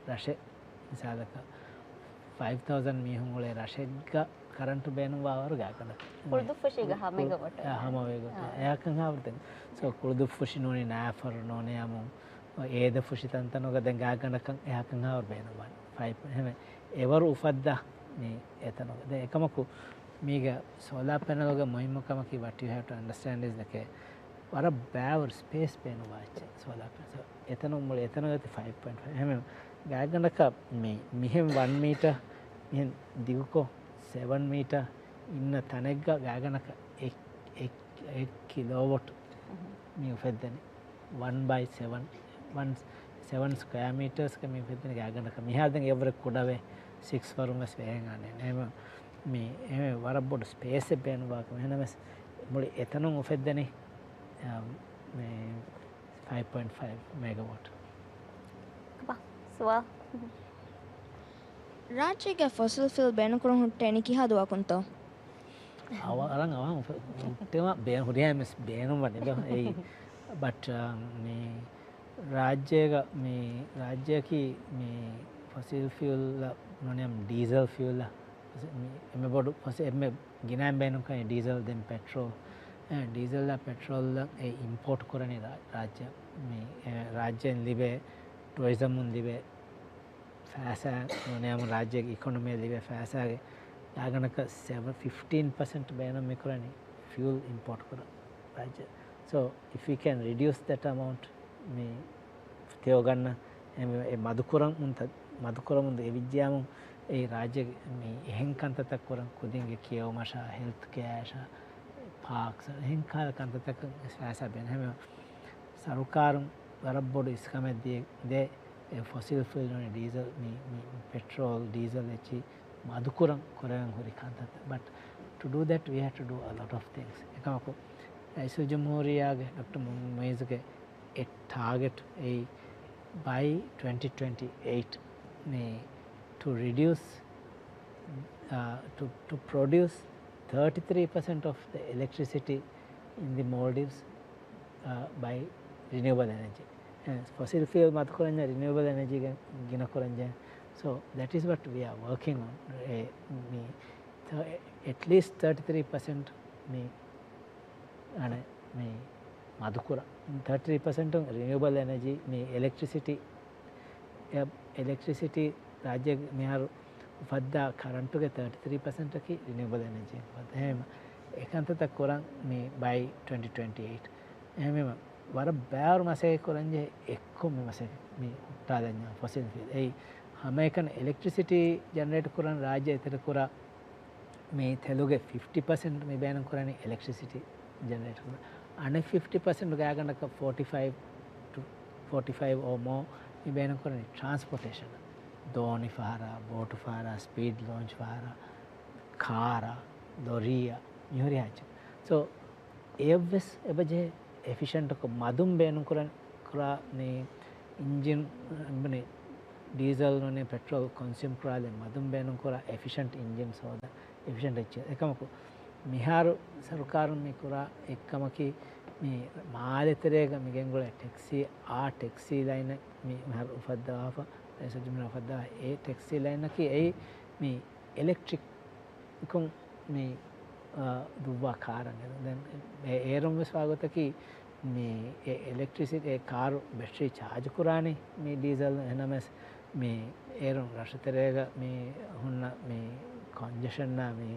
ރަށެއް، މިސާލަކަށް، ފައިވް ތައުޒަން މީހުން އުޅޭ ރަށެއްގަ ކަރަންޓު ބޭނުންވާވަރު ގާތްގަނޑަކަށް. ކުޅުދުއްފުށީގަ ހަ މެގަވޮޓް. އާ، ހަ މެގަވޮޓް. އާ. އެހާކަން ހާވަރު ދެން. ސޯ، ކުޅުދުއްފުށި ނޫނީ ނާފަރު ނޫނީ އާމު، އޭދަފުށި ތަންތަނުގަ ދެން ގާތްގަނޑަކަށް އެހާކަން ހާވަރު ބޭނުންވާނެ. ފައި، އެހެން އެވަރު އުފައްދާ މި އެތަނުގަ. ދެން އެކަމަކު މީގަ ސޯލާ ޕެނަލްގެ މުހިއްމު ކަމަކީ، what you have to understand is, ދެކެ ވަރަށް ބާވަރު ސްޕޭސް ބޭނުންވާ އެއްޗެއް ސޯލާ ޕެނަލް. އެތަނުން މުޅި އެތަނުގަ ތި ފައިވް ޕޮއިންޓް ފައިވް. އެހެން ގާތްގަނޑަކަށް މި، މިހެން ވަން މީޓަ، މިހެން ދިގުކޮށް ސެވަން މީޓަ އިންނަ ތަނެއްގަ ގާތްގަނޑަކަށް އެއް، އެއް، އެއް ކިލޯވޮޓް މި އުފެއްދެނީ. ވަން ބައި ސެވަން، ވަން ސެވަން ސްކޮއާ މީޓަރސްގަ މި އުފެއްދެނީ ގާތްގަނޑަކަށް. މިހާރު ދެން އެއްވަރެއް ކުޑަވޭ، ސިކްސް ފްލޯރުން ވެސް ވެހެން އަނެއް. އެހެން މި އެހެން ވަރަށް ބޮޑު ސްޕޭސެއް ބޭނުންވާކަމަށް. އެހެންނަމަވެސް މުޅި އެތަނުން އުފެއްދެނީ، އާ، މި ފައިވް ޕޮއިންޓް ފައިވް މެގަވޮޓް. ކޮބާ ސުވާލު؟ ރާއްޖޭގަ ފޮސިލް ފިއުލް ބޭނުންކުރަން ހުއްޓޭނީ ކިހާ ދުވަހަކުންތޯ؟ އަވަ-، އަރަން އަވަހަށް ހުއްޓެވާ ބޭ-، ހުރިހާ މިސް ބޭނުންވަނީ ދޯ. އެއީ. ބަޓް، އާ، މި ރާއްޖޭގަ މި ރާއްޖެއަކީ މި ފޮސިލް ފިއުލްއަށް ނޫނީ ޑީސަލް ފިއުލްއަށް މި އެންމެ ބޮޑު ފޮސި-، އެންމެ ގިނައިން ބޭނުންކުރަނީ ޑީސަލް، ދެން ޕެޓްރޯލް. އެ، ޑީސަލްއާ ޕެޓްރޯލްއަށް އެ އިމްޕޯޓް ކުރަނީ ރާ-، ރާއްޖެ. މި، އެ، ރާއްޖެއިން ލިބޭ ޓުއިޒަމުން ލިބޭ ފައިސާ ނޫނީ ރާއްޖޭގެ އިކޮނޮމީއަށް ލިބޭ ފައިސާގެ ގާތްގަނޑަކަށް ސެވަ-، ފިފްޓީން ޕަސެންޓް ބޭނުން މިކުރަނީ ފިއުލް އިމްޕޯޓް ކުރަން ރާއްޖެ. So, if we can reduce that amount, މި ތިޔޯގަންނަ އެ މަދުކުރަމުން ތަ-، މަދުކުރަމުން އެވިއްޖިޔާމު އެ ރާއްޖޭގެ މި އެހެން ކަންތައްތައް ކުރަން ކުދިންގެ ކިޔެވުމަށާ، ހެލްތް ކެއާއަށާ، ޕާކްސް، އެހެން ކަހަލަ ކަންތައްތަކަށް ފައިސާ ބޭނުން. ހަމަ ސަރުކާރުން ވަރަށް ބޮޑު އިސްކަމެއް ދިޔަ-، ދޭ، އެ ފޮސިލް ފިއުލް ނޫނީ ޑީސަލް، މި، މި ޕެޓްރޯލް، ޑީސަލް އެއްޗި މަދުކުރަން ކުރެވެން ހުރި ކަންތައްތައް. But to do that, we have to do a lot of things. އެކަމަކު، ރައީސުލްޖުމްހޫރިއްޔާގެ ޑޮކްޓަރ މު-، މުއިއްޒުގެ އެ ޓާގެޓް އެއީ، by twenty twenty-eight މި to reduce, uh, to, to produce thirty-three percent of the electricity in the Maldives, uh, by renewable energy. އެ، ފޮސިލް ފިއުލް މަދުކުރަންޏާ ރިނިއުއަބަލް އެނަޖީގެ ގިނަ ކުރަންޖެހޭ. So, that is what we are working on. އެ، މި، ތަ-، at least thirty-three percent މި، އަނެއް، މި މަދުކުރަން. ތާޓީ ތްރީ ޕަސެންޓުން ރިނިއުއަބަލް އެނަޖީ، މި އެލެކްޓްރިސިޓީ، އެ، އެލެކްޓްރިސިޓީ ރާއްޖޭގެ މިހާރު އުފައްދާ ކަރަންޓުގެ ތާޓީ ތްރީ ޕަސެންޓަކީ ރިނިއުއަބަލް އެނަޖީން އުފައްދާ. އެހެން އެކަންތައްތައް ކުރަން މި ބައި ޓްވެންޓީ ޓްވެންޓީ އެއިޓް. އެހެންވީމަ، ވަރަށް ބާރު މަސައްކަތް ކުރަންޖެހޭ އެއްކޮށް މި މަސައްކަތް މި ހުއްޓާލަންޏާ ފޮސިލް ފިއުލް. އެއީ ހަމައެކަނި އެލެކްޓްރިސިޓީ ޖެނެރޭޓް ކުރަން ރާއްޖެ އެތެރެކުރާ މި ތެލުގެ ފިފްޓީ ޕަސެންޓް މި ބޭނުން ކުރަނީ އެލެކްޓްރިސިޓީ ޖެނެރޭޓް ކުރަން. އަނެއް ފިފްޓީ ޕަސެންޓް ގާތްގަނޑަކަށް ފޯޓީ ފައިވް ޓު ފޯޓީ ފައިވް އޯ މޯ މި ބޭނުން ކުރަނީ ޓްރާންސްޕޯޓޭޝަން. ދޯނި ފަހަރާ، ބޯޓު ފަހަރާ، ސްޕީޑް ލޯންޗް ފަހަރާ، ކާރާ، ލޮރީއާ، މިހުރިހާ އެއްޗެއް. ސޯ، އެއަށްވެސް އެބަޖެހޭ އެފިޝަންޓަކޮށް މަދުން ބޭނުންކުރަން ކުރާ މި އިންޖިން، ޑީސަލް ނޫނީ ޕެޓްރޯލް ކޮންސިއުމް ކުރާލެއް މަދުން ބޭނުންކުރާ އެފިޝަންޓް އިންޖިންސް ހޯދަން، އެފިޝަންޓް އެއްޗެއް. އެކަމަކު، މިހާރު ސަރުކާރުން މި ކުރާ އެއްކަމަކީ، މި މާލެ ތެރޭގަ މި ގެންގުޅޭ ޓެކްސީ، އާ ޓެކްސީ ލައިނެއް މި މިހާރު އުފައްދަވާފަ، ރައީސުލްޖުމްހޫރިއްޔާ އުފައްދަވާ އެ ޓެކްސީ ލައިނަކީ އެއީ މި އެލެކްޓްރިކް ކުން މި، އާ، ދުއްވާ ކާރަށް. ދެން އެ-، އޭރުން ވެސް ވާގޮތަކީ މި އެ އެލެކްޓްރިސިޓީ، އެ ކާރު ބެޓްރީ ޗާޖު ކުރާނީ މި ޑީސަލް. އެހެންނަމަވެސް މި އޭރުން ރަށުތެރޭގަ މި ހުންނަ މި ކޮންޖެޝަންއާ މި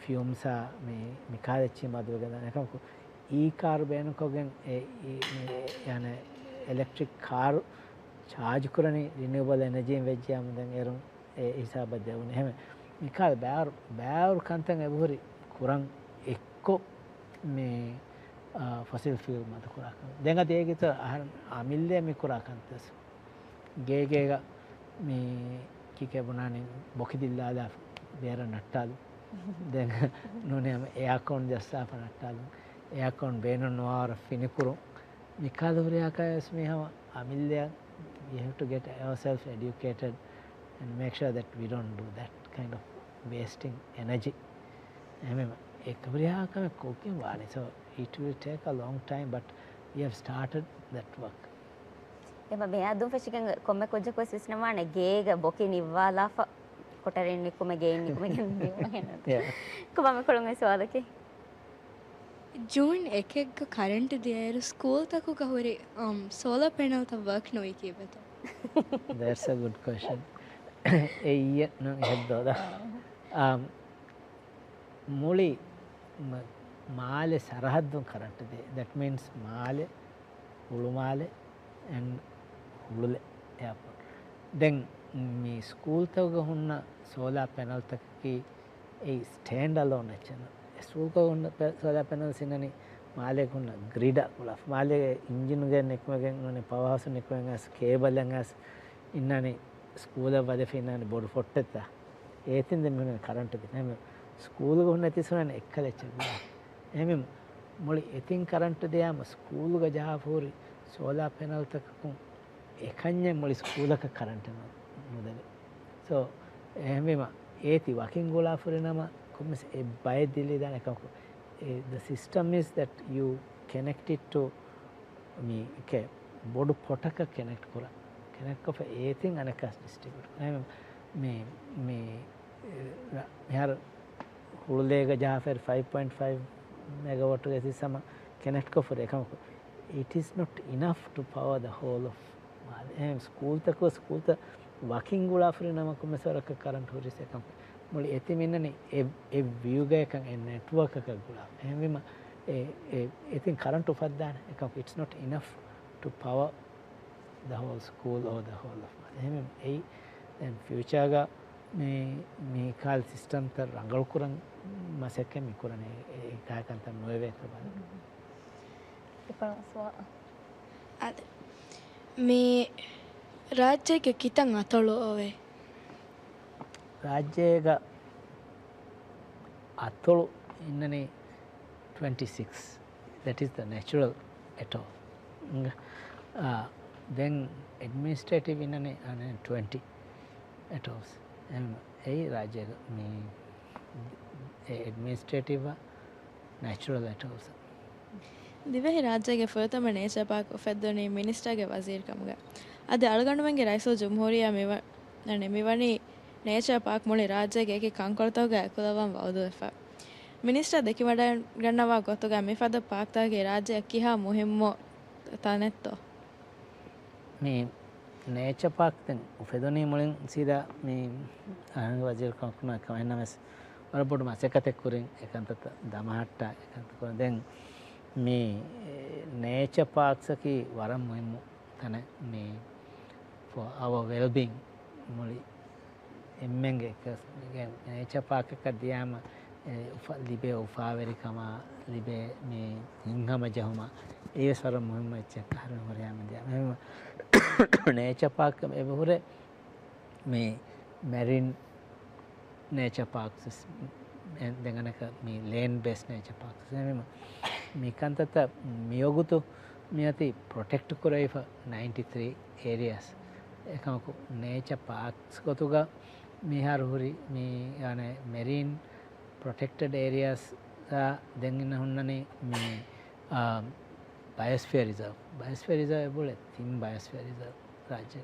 ފިއުމްސްއާ މި، މި ކާލެއްޗި މަދުވެގެން ދާނެ. އެކަމަކު އީ ކާރު ބޭނުންކޮށްގެން އެ، އި-، މި، އެ، އި-، އެ، އަނެއް އެލެކްޓްރިކް ކާރު ޗާޖު ކުރަނީ ރިނިއުއަބަލް އެނަޖީން ވެއްޖިޔާމު ދެން އޭރުން އެ ހިސާބަށް ދެވުނީ. އެހެން މިކަހަލަ ބައިވަރު، ބައިވަރު ކަންތައް އެބަހުރި ކުރަން އެއްކޮށް މި، އާ، ފޮސިލް ފިއުލް މަދުކުރާ ކަން. ދެން އަދި އޭގެތައް އަހަރެން އަމިއްލައަށް މި ކުރާ ކަންތައް. ގޭގޭގަ މި ކިކޭ ބުނާނީ ބޮކި ދިއްލާލާފަ ބޭރަށް ނައްޓާލު. ދެން ނޫނީ ހަމަ އެއާކޯން ޖައްސާފަ ނައްޓާލު. އެއާކޯން ބޭނުން ނުވާވަރަށް ފިނިކުރުން. މިކަހަލަ ހުރިހާ ކަމެއް ވެސް މީ ހަމަ އަމިއްލައަށް we have to get ourselves educated and make sure that we don't do that kind of wasting energy. އެހެންވީމަ އެ ހުރިހާ ކަމެއް ކޮށްގެން ވާނެ. So it will take a long time, but we have started that work. އެމަ މިއަދުން ފެށިގެން ކޮންމެ ކުއްޖަކު ވެސް ވިސްނަވާނެ ގޭގަ ބޮކި ނިއްވާލާފަ ކޮޓަރިން ނިކުމެ ގެއިން ނިކުމެގެން ދިޔުމަހެން. ކޮބާމެ ކުޅުން އެ ސުވާލަކީ؟ ޖޫން އެކެއްގަ ކަރެންޓް ދިޔައިރު ސްކޫލްތަކުގަ ހުރި، އަމް، ސޯލާ ޕެނަލްތައް ވަރކް ނުވީ ކީއްވެތޯ؟ That's a good question. އެއްޔެއް ނޫން އެހެއްދޯ ދާ. އަމް، މުޅި މަ-، މާލެ ސަރަހައްދުން ކަރަންޓް ދޭ. That means މާލެ، ހުޅުމާލެ and ހުޅުލެ އެއާޕޯޓް. ދެން މި ސްކޫލްތަކުގަ ހުންނަ ސޯލާ ޕެނަލްތަކަކީ އެއީ ސްޓޭންޑް އަލޯން އެއްޗެއް ނޫން. ސްކޫލްގަ ހުންނަ ޕެ-، ސޯލާ ޕެނަލްސް އިންނަނީ މާލޭގަ ހުންނަ ގްރިޑަށް ގުޅާފަ. މާލޭގެ އިންޖިނުގެ ނިކުމެގެން ނޫނީ ޕަވަރ ހައުސް ނިކުމެގެން އައިސް ކޭބަލެއް އައިސް އިންނަނީ ސްކޫލަށް ވަދެފަ އިންނަނީ ބޮޑު ފޮއްޓެއްތަ. އޭތިން ދެން މިހުން ކަރަންޓު ދިން. އެހެން ސްކޫލުގަ ހުންނަ ތިސް ހުންނަނީ އެއްކަލަ އެއްޗެއް ނޫން. އެހެން މުޅި އެތިން ކަރަންޓު ދިޔާމަ ސްކޫލުގަ ޖަހާފަ ހުރި ސޯލާ ޕެނަލްތަކަކުން އެކަންޏެއް މުޅި ސްކޫލަކަށް ކަރަންޓެއް ނު-، ނުދެވޭ. ސޯ، އެހެންވީމަ އޭތި ވަކިން ގުޅާފަ ހުރި ނަމަ ކޮންމެސް އެއް ބައެއް ދިލީދާނެ އެކަމަކު، އެ، the system is that you connect it to މި ކެ-، ބޮޑު ފޮޓަކަށް ކަނެކްޓް ކުރާ. ކަނެކްޓް ކޮށްފަ އޭތިން އަނެއްކާސް ޑިސްޓްރިބިއުޓް ކުރާ. މި، މި، މި، ރ-، މިހާރު ހުޅުލޭގަ ޖަހާފައި ފައިވް ޕޮއިންޓް ފައިވް މެގަވަޓުގެ ސިސްޓަމަށް ކަނެކްޓް ކޮށްފަ ހުރި އެކަމަކު، it is not enough to power the whole of މާލެ. އެހެން ސްކޫލްތަކު، ސްކޫލްތައް ވަކިން ގުޅާފަ ހުރި ނަމަ ކޮންމެސް ވަރަކަށް ކަރަންޓް ހުރިސް އެކަމަކު، މުޅި އެތި މިންނަނީ އެ، އެ ވިއުގައިކަން އެ ނެޓްވޯކަކަށް ގުޅާ. އެހެންވީމަ އެ، އެ، އެތިން ކަރަންޓް އުފައްދާނެ އެކަމަކު، it's not enough to power the whole school or the whole of މާލެ. އެހެންވީމަ އެއީ ދެން ފިއުޗާގަ މި، މި ކާލް ސިސްޓަމްތައް ރަނގަޅުކުރަން މަސައްކަތް މި ކުރަނީ އެ، އެ ކާކަންތައް ނުވެވޭތޯ ބަލަން. އަދި، މި ރާއްޖޭގެ ކިތައް އަތޮޅު އޮވޭ؟ ރާއްޖޭގަ އަތޮޅު އިންނަނީ ޓްވެންޓީ ސިކްސް. That is the natural atoll. އާ، ދެން އެޑްމިނިސްޓްރޭޓިވް އިންނަނީ ހަންޑްރެޑް ޓްވެންޓީ އެޓޯލްސް. އެއީ ރާއްޖޭގަ މި އެ އެޑްމިނިސްޓްރޭޓިވް ނެޗުރަލް އެޓޯލްސް. ދިވެހި ރާއްޖޭގެ ފުރަތަމަ ނޭޗާ ޕާކް އުފެއްދުނީ މިނިސްޓާގެ ވަޒީރުކަމުގަ. އަދި އަޅުގަނޑުމެންގެ ރައީސުލްޖުމްހޫރިއްޔާ މިވަ-، އަނެ، މިވަނީ ނޭޗާ ޕާކް މުޅި ރާއްޖޭގެ އެކި ކަންކޮޅުތަކުގަ އެކުލަވަން ވައުދުވެފަ. މިނިސްޓާ ދެކިވަޑައިގަންނަވާ ގޮތުގަ މިފަދަ ޕާކްތަކަކީ ރާއްޖެއަށް ކިހާ މުހިއްމު ތަނެއްތޯ؟ މި ނޭޗަ ޕާކް ދެން އުފެދުނީ މުޅިން ސީދާ މި އަހަރެންގެ ވަޒީރު ކަމަކުން އެކަމަށް އެހެންނަމަވެސް ވަރަށް ބޮޑު މަސައްކަތެއް ކުރިން އެކަންތައްތައް ދަމަހައްޓާ އެކަންތައް ކުރިން. ދެން މި ނޭޗަ ޕާކްސްއަކީ ވަރަށް މުހިއްމު ތަނެއް މި for our well-being މުޅި އެންމެންގެ އެކަސް ނޭޗަ ޕާކަކަށް ދިޔާމަ، އެ، އުފަ-، ލިބޭ އުފާވެރިކަމާ، ލިބޭ މި ހިތްހަމަޖެހުމާ، އެއީވެސް ވަރަށް މުހިއްމު އެއްޗެއް އަހަރެން ހުރިހާ މިދިޔަ. މި ނޭޗަ ޕާކް އެބަހުރޭ މި މެރިން ނޭޗަ ޕާކްސް، ދެން އަނެކަ މި ލޭންޑް ބޭސް ނޭޗަ ޕާކްސް. އެހެންވީމަ މިކަންތައްތައް މިވަގުތު މިއޮތީ ޕްރޮޓެކްޓް ކުރެވިފަ ނައިންޓީ ތްރީ އޭރިއާސް. އެކަމަކު ނޭޗަ ޕާކްސް ގޮތުގަ މިހާރު ހުރި މި އަނެއް މެރީން ޕްރޮޓެކްޓެޑް އޭރިއާސް ދެން އިން ހުންނަނީ މި، އާ، ބަޔޮސްފިއަރ ރިޒާވް. ބަޔޮސްފިއަރ ރިޒާވް އެބުޅެ ތިން ބަޔޮސްފިއަރ ރިޒާވް ރާއްޖެ.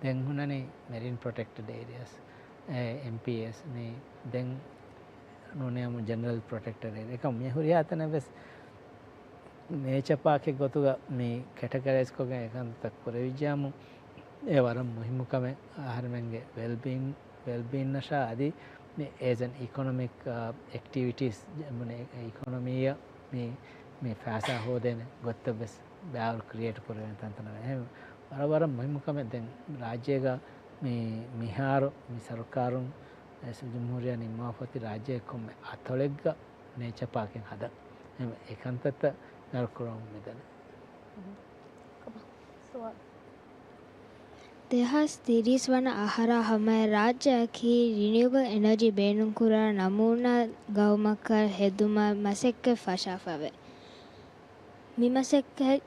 ދެން ހުންނަނީ މެރީން ޕްރޮޓެކްޓެޑް އޭރިއާސް، އެ، އެމްޕީއޭސް، މި ދެން ނޫނީ ހަމަ ޖެނެރަލް ޕްރޮޓެކްޓެޑް އޭރިއާ. އެކަމް މި ހުރިހާ ތަނެއް ވެސް ނޭޗަ ޕާކެއް ގޮތުގަ މި ކެޓަގަރައިޒް ކޮށްގެން އެކަންތައް ކުރެވިއްޖާމު، އެ ވަރަށް މުހިއްމު ކަމެއް. އަހަރެމެންގެ ވެލްބީން، ވެލްބީން ނަށާ އަދި މި އޭޒް އެން އިކޮނޮމިކް، އާ، އެކްޓިވިޓީސް، މަނެ އިކޮނޮމީއަށް މި، މި ފައިސާ ހޯދޭނެ ގޮތްތައް ވެސް ބާރު ކްރިއޭޓް ކުރެވޭނެ ތަންތަނަށް. އެހެން ވަރަށް ވަރަށް މުހިއްމު ކަމެއް. ދެން ރާއްޖޭގަ މި، މިހާރު މި ސަރުކާރުން ރައީސުލްޖުމްހޫރިއްޔާ ނިންމާފަ އޮތީ ރާއްޖޭގެ ކޮންމެ އަތޮޅެއްގަ ނޭޗަ ޕާކެއް ހަދަން. އެހެން އެކަންތައްތައް ނަރުކުރަމުން މިދަނީ. ސުވާލު. ދެހާސް ތިރީސް ވަނަ އަހަރާ ހަމަޔަށް ރާއްޖެއަކީ ރިނިއުބަލް އެނަޖީ ބޭނުންކުރާ ނަމޫނާ ގައުމަކަށް ހެދުމަށް މަސައްކަތް ފަށާފަވޭ. މި މަސައްކަތް،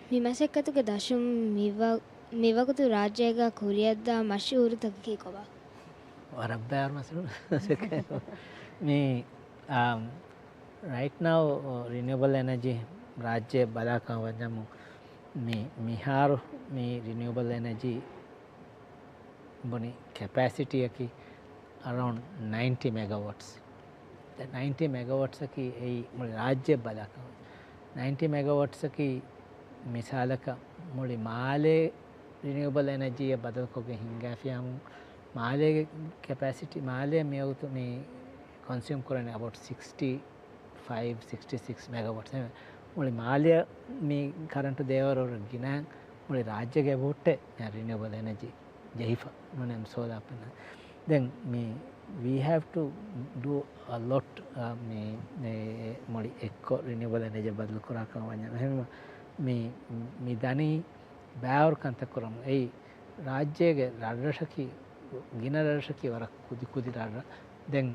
މި މަސައްކަތުގެ ދަށުން މިވަ-، މިވަގުތު ރާއްޖޭގަ ކުރިއަށްދާ މަޝްހޫރުތަކަކީ ކޮބާ؟ ވަރަށް ބާރު މަސައްކަތް. މި، އާ، ރައިޓް ނައު ރިނިއުބަލް އެނަޖީ ރާއްޖެ ބަލާކަށް ވަންޏަމު، މި، މިހާރު މި ރިނިއުބަލް އެނަޖީ ބުނި ކެޕޭސިޓީއަކީ އަރައުންޑް ނައިންޓީ މެގަވޮޓްސް. ދެން ނައިންޓީ މެގަވޮޓްސްއަކީ އެއީ މުޅި ރާއްޖެ ބަލާކަށް. ނައިންޓީ މެގަވޮޓްސްއަކީ މިސާލަކަށް މުޅި މާލޭ ރިނިއުބަލް އެނަޖީއަށް ބަދަލުކޮށްގެން ހިންގާފިޔާމު، މާލޭގެ ކެޕޭސިޓީ، މާލޭ މިވަގުތު މި ކޮންސިއުމް ކުރަނީ އަބައުޓް ސިކްސްޓީ ފައިވް، ސިކްސްޓީ ސިކްސް މެގަވޮޓްސް. މުޅި މާލެއަށް މި ކަރަންޓު ދޭވަރު ގިނަ މުޅި ރާއްޖޭގެ އެބަހުއްޓޭ ރިނިއުބަލް އެނަޖީ ޖެހިފަ ނޫނޭ ސޯލާ ޕެނަލް. ދެން މި we have to do a lot، މި، މި މުޅި އެއްކޮށް ރިނިއުބަލް އެނަޖީ ބަދަލު ކުރާކަށް ވަންޏާ. އެހެންވީމަ މި، މި ދަނީ ބާރު ކަންތައް ކުރަމުން. އެއީ ރާއްޖޭގެ ރަށްރަށަކީ، ގިނަ ރަށްރަށަކީ ވަރަށް ކުދި ކުދި ރަށްރަށް. ދެން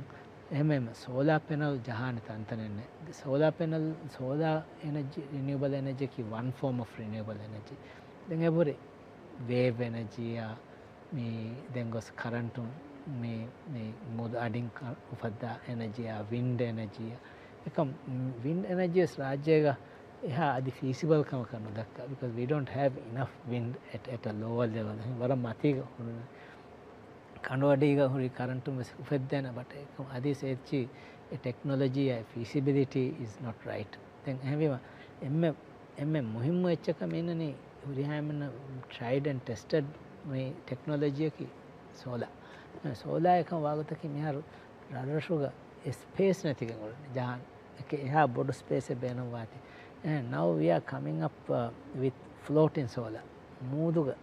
އެހެންވީމަ ސޯލާ ޕެނަލް ޖަހާނެ ތަންތަނެއް ނެތް. ސޯލާ ޕެނަލް، ސޯލާ އެނަޖީ، ރިނިއުބަލް އެނަޖީއަކީ ވަން ފޯމް އޮފް ރިނިއުބަލް އެނަޖީ. ދެން އެބުރި ވޭވް އެނަޖީއާ، މި ދެން ގޮސް ކަރަންޓުން މި، މި މޫދު އަޑިން ކަ-، އުފައްދާ އެނަޖީއާ، ވިންޑް އެނަޖީއާ. އެކަމް ވިންޑް އެނަޖީ ވެސް ރާއްޖޭގަ އެހާ އަދި ފީސިބަލް ކަމަކަށް ނުދައްކާ، because we don't have enough wind at, at a lower level. ވަރަށް މަތީގަ ހުރި، ކަނޑުއަޑީގަ ހުރި ކަރަންޓުން ވެސް އުފެއްދޭނެ، but އެކަމް އަދި ސޭއްޗި އެ ޓެކްނޮލޮޖީ އާ ފީސިބިލިޓީ is not right. ދެން އެހެންވީމަ އެންމެ، އެންމެ މުހިއްމު އެއްޗަކަށް މި އިންނަނީ ހުރިހާ އެންމެންނަށް ޓްރައިޑް އެންޑް ޓެސްޓެޑް މި ޓެކްނޮލޮޖީއަކީ ސޯލާ. ސޯލާ އެކަން ވާގޮތަކީ މިހާރު ރަށްރަށުގަ ސްޕޭސް ނެތިގެން އުޅުނީ ޖަހާން. އެކެ އެހާ ބޮޑު ސްޕޭސެއް ބޭނުންވާތީ. އެ، now we are coming up, uh, with floating solar. މޫދުގަ،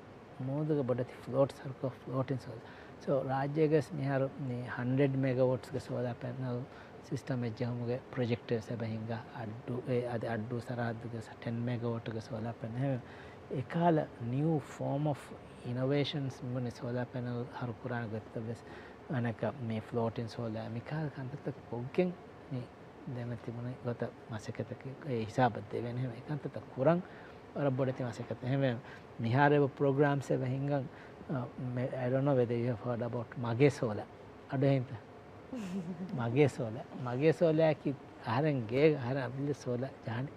މޫދުގަ ބޮޑެތި ފްލޯޓް ސަރުކޮށް ފްލޯޓިން ސޯލާ. ސޯ، ރާއްޖޭގަސް މިހާރު މި ހަންޑްރެޑް މެގަވޮޓްސްގެ ސޯލާ ޕެނަލް ސިސްޓަމެއް ޖެހުމުގެ ޕްރޮޖެކްޓެއް ވެސް އެބަ ހިންގާ. އައްޑޫ، އެ، އަދި އައްޑޫ ސަރަހައްދުގެ ޓެން މެގަވޮޓްގެ ސޯލާ ޕެނަލް. އެހެން އެކާލަ ނިއު ފޯމް އޮފް އިނޮވޭޝަންސް މި ސޯލާ ޕެނަލް ހަރުކުރާނެ ގޮތްތައް ވެސް އަނެކަ މި ފްލޯޓިން ސޯލާ މިކާލަ ކަންތައްތައް ކޮށްގެން މި ދެމެ ތިބުނި ގޮތަށް މަސައްކަތަކީ އެ ހިސާބަށް ދެވޭނެ. އެހެން އެކަންތައްތައް ކުރަން ވަރަށް ބޮޑެތި މަސައްކަތެއް. އެހެންވެ މިހާރު އެބަ ޕްރޮގްރާމްސް އެބަ ހިންގަން، އަ، މެ-، I don't know whether you have heard about މަގޭ ސޯލާ. އަޑުއެހިންތަ؟ މަގޭ ސޯލާ. މަގޭ ސޯލާއަކީ އަހަރެން ގޭގަ އަހަރެން އަބިލެ ސޯލާ ޖަހަނީ.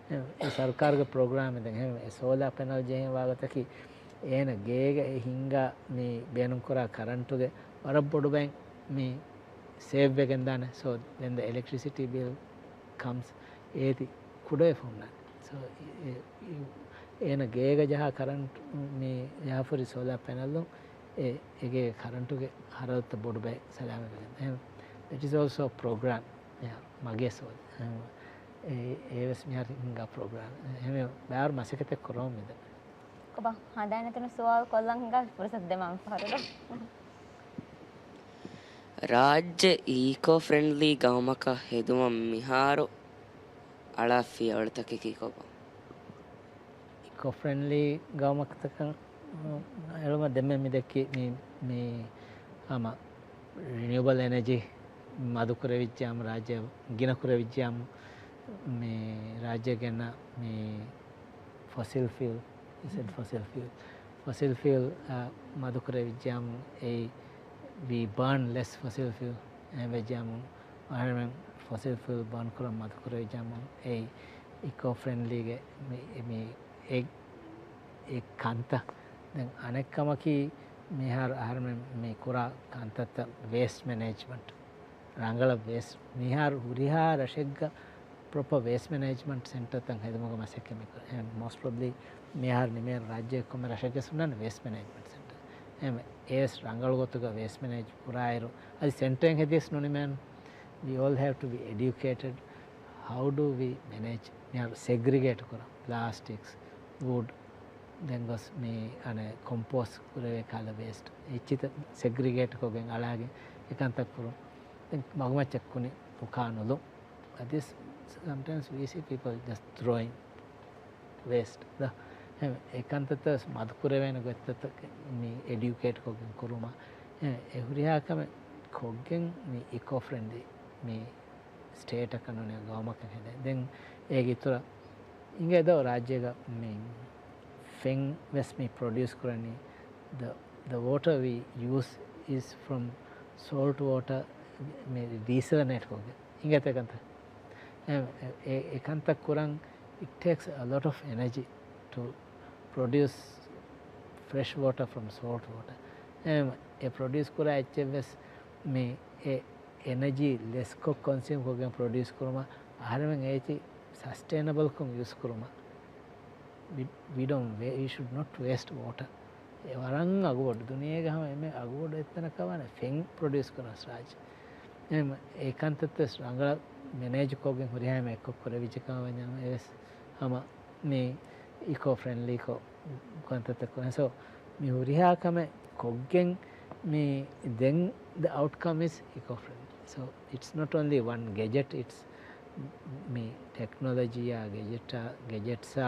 އެ، އެ ސަރުކާރުގެ ޕްރޮގްރާމެއް ދެން. އެހެން އެ ސޯލާ ޕެނަލް ޖެހެން ވާގޮތަކީ އޭނަ ގޭގަ އެ ހިންގާ މި ބޭނުންކުރާ ކަރަންޓުގެ ވަރަށް ބޮޑު ބައެއް މި ސޭވް ވެގެން ދާނެ. So, when the electricity bill comes، އޭތި ކުޑަވެފަ ހުންނާނެ. So، އެ-، އެ-، އޭނަ ގޭގަ ޖަހާ ކަރަންޓް މި ޖަހާފަހުރި ސޯލާ ޕެނަލުން އެ-، އެގޭގެ ކަރަންޓުގެ ހަރަދުތައް ބޮޑު ބައެއް ސަލާމަތްވެގެން. އެހެން، that is also a program. މަގޭ ސޯލާ. އެހެން، އެ-، އެވެސް މިހާރު ހިންގާ ޕްރޮގްރާމް. އެހެން، ބާރު މަސައްކަތެއް ކުރަމުން މިދަނީ. ކޮބާ ހަނދާން ނެތުނު ސުވާލު ކޮށްލަން ހިނގާ ފުރުސަތު ދެމަ މިފަހަރު. ރާއްޖެ އީކޯ ފްރެންޑްލީ ގައުމަކަށް ހެދުމަށް މިހާރު އަޅާ ފިޔަވަޅުތަކަކީ ކޮބާ؟ އީކޯ ފްރެންޑްލީ ގައުމަކަށް އެޅުމަށް ދެންމެ މި ދެއްކި މި، މި ހަމަ ރިނިއުބަލް އެނަޖީ މަދުކުރެވިއްޖާމު، ރާއްޖެ ގިނަ ކުރެވިއްޖާމު، މި ރާއްޖޭގެންނަށް މި ފޮސިލް ފިއުލް، އިސެން ފޮސިލް ފިއުލް، ފޮސިލް ފިއުލް މަދުކުރެވިއްޖާމު އެއީ we burn less fossil fuel. އެހެން ވެއްޖާމު އަހަރެމެން ފޮސިލް ފިއުލް ބާން ކުރަން މަދުކުރެވިއްޖާމު އެއީ އިކޯ ފްރެންޑްލީގެ މި، މި އެ، އެ ކަންތައް. ދެން އަނެއްކަމަކީ މިހާރު އަހަރެމެން މި ކުރާ ކަންތައްތައް ވޭސްޓް މެނޭޖްމަންޓް. ރަނގަޅަށް ވޭސްޓް. މިހާރު ހުރިހާ ރަށެއްގަ ޕްރޮޕަ ވޭސްޓް މެނޭޖްމަންޓް ސެންޓަރތައް ހެދުމުގެ މަސައްކަތް މިކުރޭ. އެ، މޯސްޓް ޕްރޮބްލީ މިހާރު ނިމޭން ރާއްޖެ ކޮންމެ ރަށެއްގެ ސުންނަން ވޭސްޓް މެނޭޖްމަންޓް ސެންޓަރ. އެ، އޭސް ރަނގަޅު ގޮތުގަ ވޭސްޓް މެނޭޖް ކުރާއިރު، އަދި ސެންޓަރެއް ހެދިޔަސް ނުނިމޭން. We all have to be educated. How do we manage މިހާރު ސެގްރިގޭޓް ކުރަން ޕްލާސްޓިކްސް، ވުޑް، ދެން ގޮސް މި އަނެއް ކޮމްޕޯސްޓް ކުރެވޭ ކަހަލަ ވޭސްޓް އެއްޗިތައް ސެގްރިގޭޓް ކޮށްގެން އަޅާގެން އެކަންތައް ކުރުން. ދެން މަގުމައްޗަށް ކުނި އުކާ ނުލުން. އަދި sometimes we see people just throwing waste. ދ-، އެ ކަންތައްތައް މަދުކުރެވޭނެ ގޮތްތައް މި އެޑިއުކޭޓް ކޮށްގެން ކުރުމަށް. އެ ހުރިހާ ކަމެއް ކޮށްގެން މި އިކޯ ފްރެންޑްލީ މި ސްޓޭޓަކަށް ނޫނީ ގައުމަކަށް ހެދޭ. ދެން އޭގެ އިތުރަށް އިނގޭ ދޯ ރާއްޖޭގަ މި ފެން ވެސް މި ޕްރޮޑިއުސް ކުރަނީ the, the water we use is from salt water މި ޑީސަލިނޭޓް ކޮށްގެން. އިނގޭތޯ ކަންތައް. އެ، އެ، އެ ކަންތައް ކުރަން it takes a lot of energy to produce fresh water from salt water. އެ، އެ ޕްރޮޑިއުސް ކުރާ އެއްޗެއް ވެސް މި އެ އެނަޖީ ލެސްކޮށް ކޮންސިއުމް ކޮށްގެން ޕްރޮޑިއުސް ކުރުމަށް އަހަރެމެން އޭތި ސަސްޓެއިނަބަލްކޮށް ޔޫސް ކުރުމަށް. We, we don't wa-, we should not waste water. އެ ވަރަށް އަގުބޮޑު. ދުނިޔޭގެ ހަމަ އެންމެ އަގުބޮޑު އެއްތަނަކަށް ވާނެ ފެން ޕްރޮޑިއުސް ކުރަން ސްރާޖް. އެ ކަންތައްތައް ރަނގަޅަށް މެނޭޖް ކޮށްގެން ހުރިހާ އެއްކޮށް ކުރެވިއްޖެ ކަމަށް ވަންޏާ އެވެސް ހަމަ މި އިކޯ ފްރެންޑްލީކޮށް ކަންތައްތައް ކުރަން. ސޯ، މި ހުރިހާ ކަމެއް ކޮށްގެން މި ދެން the outcome is eco-friendly. So, it's not only one gadget, it's މި ޓެކްނޮލޮޖީއާ، ގެޖެޓާ، ގެޖެޓްސާ،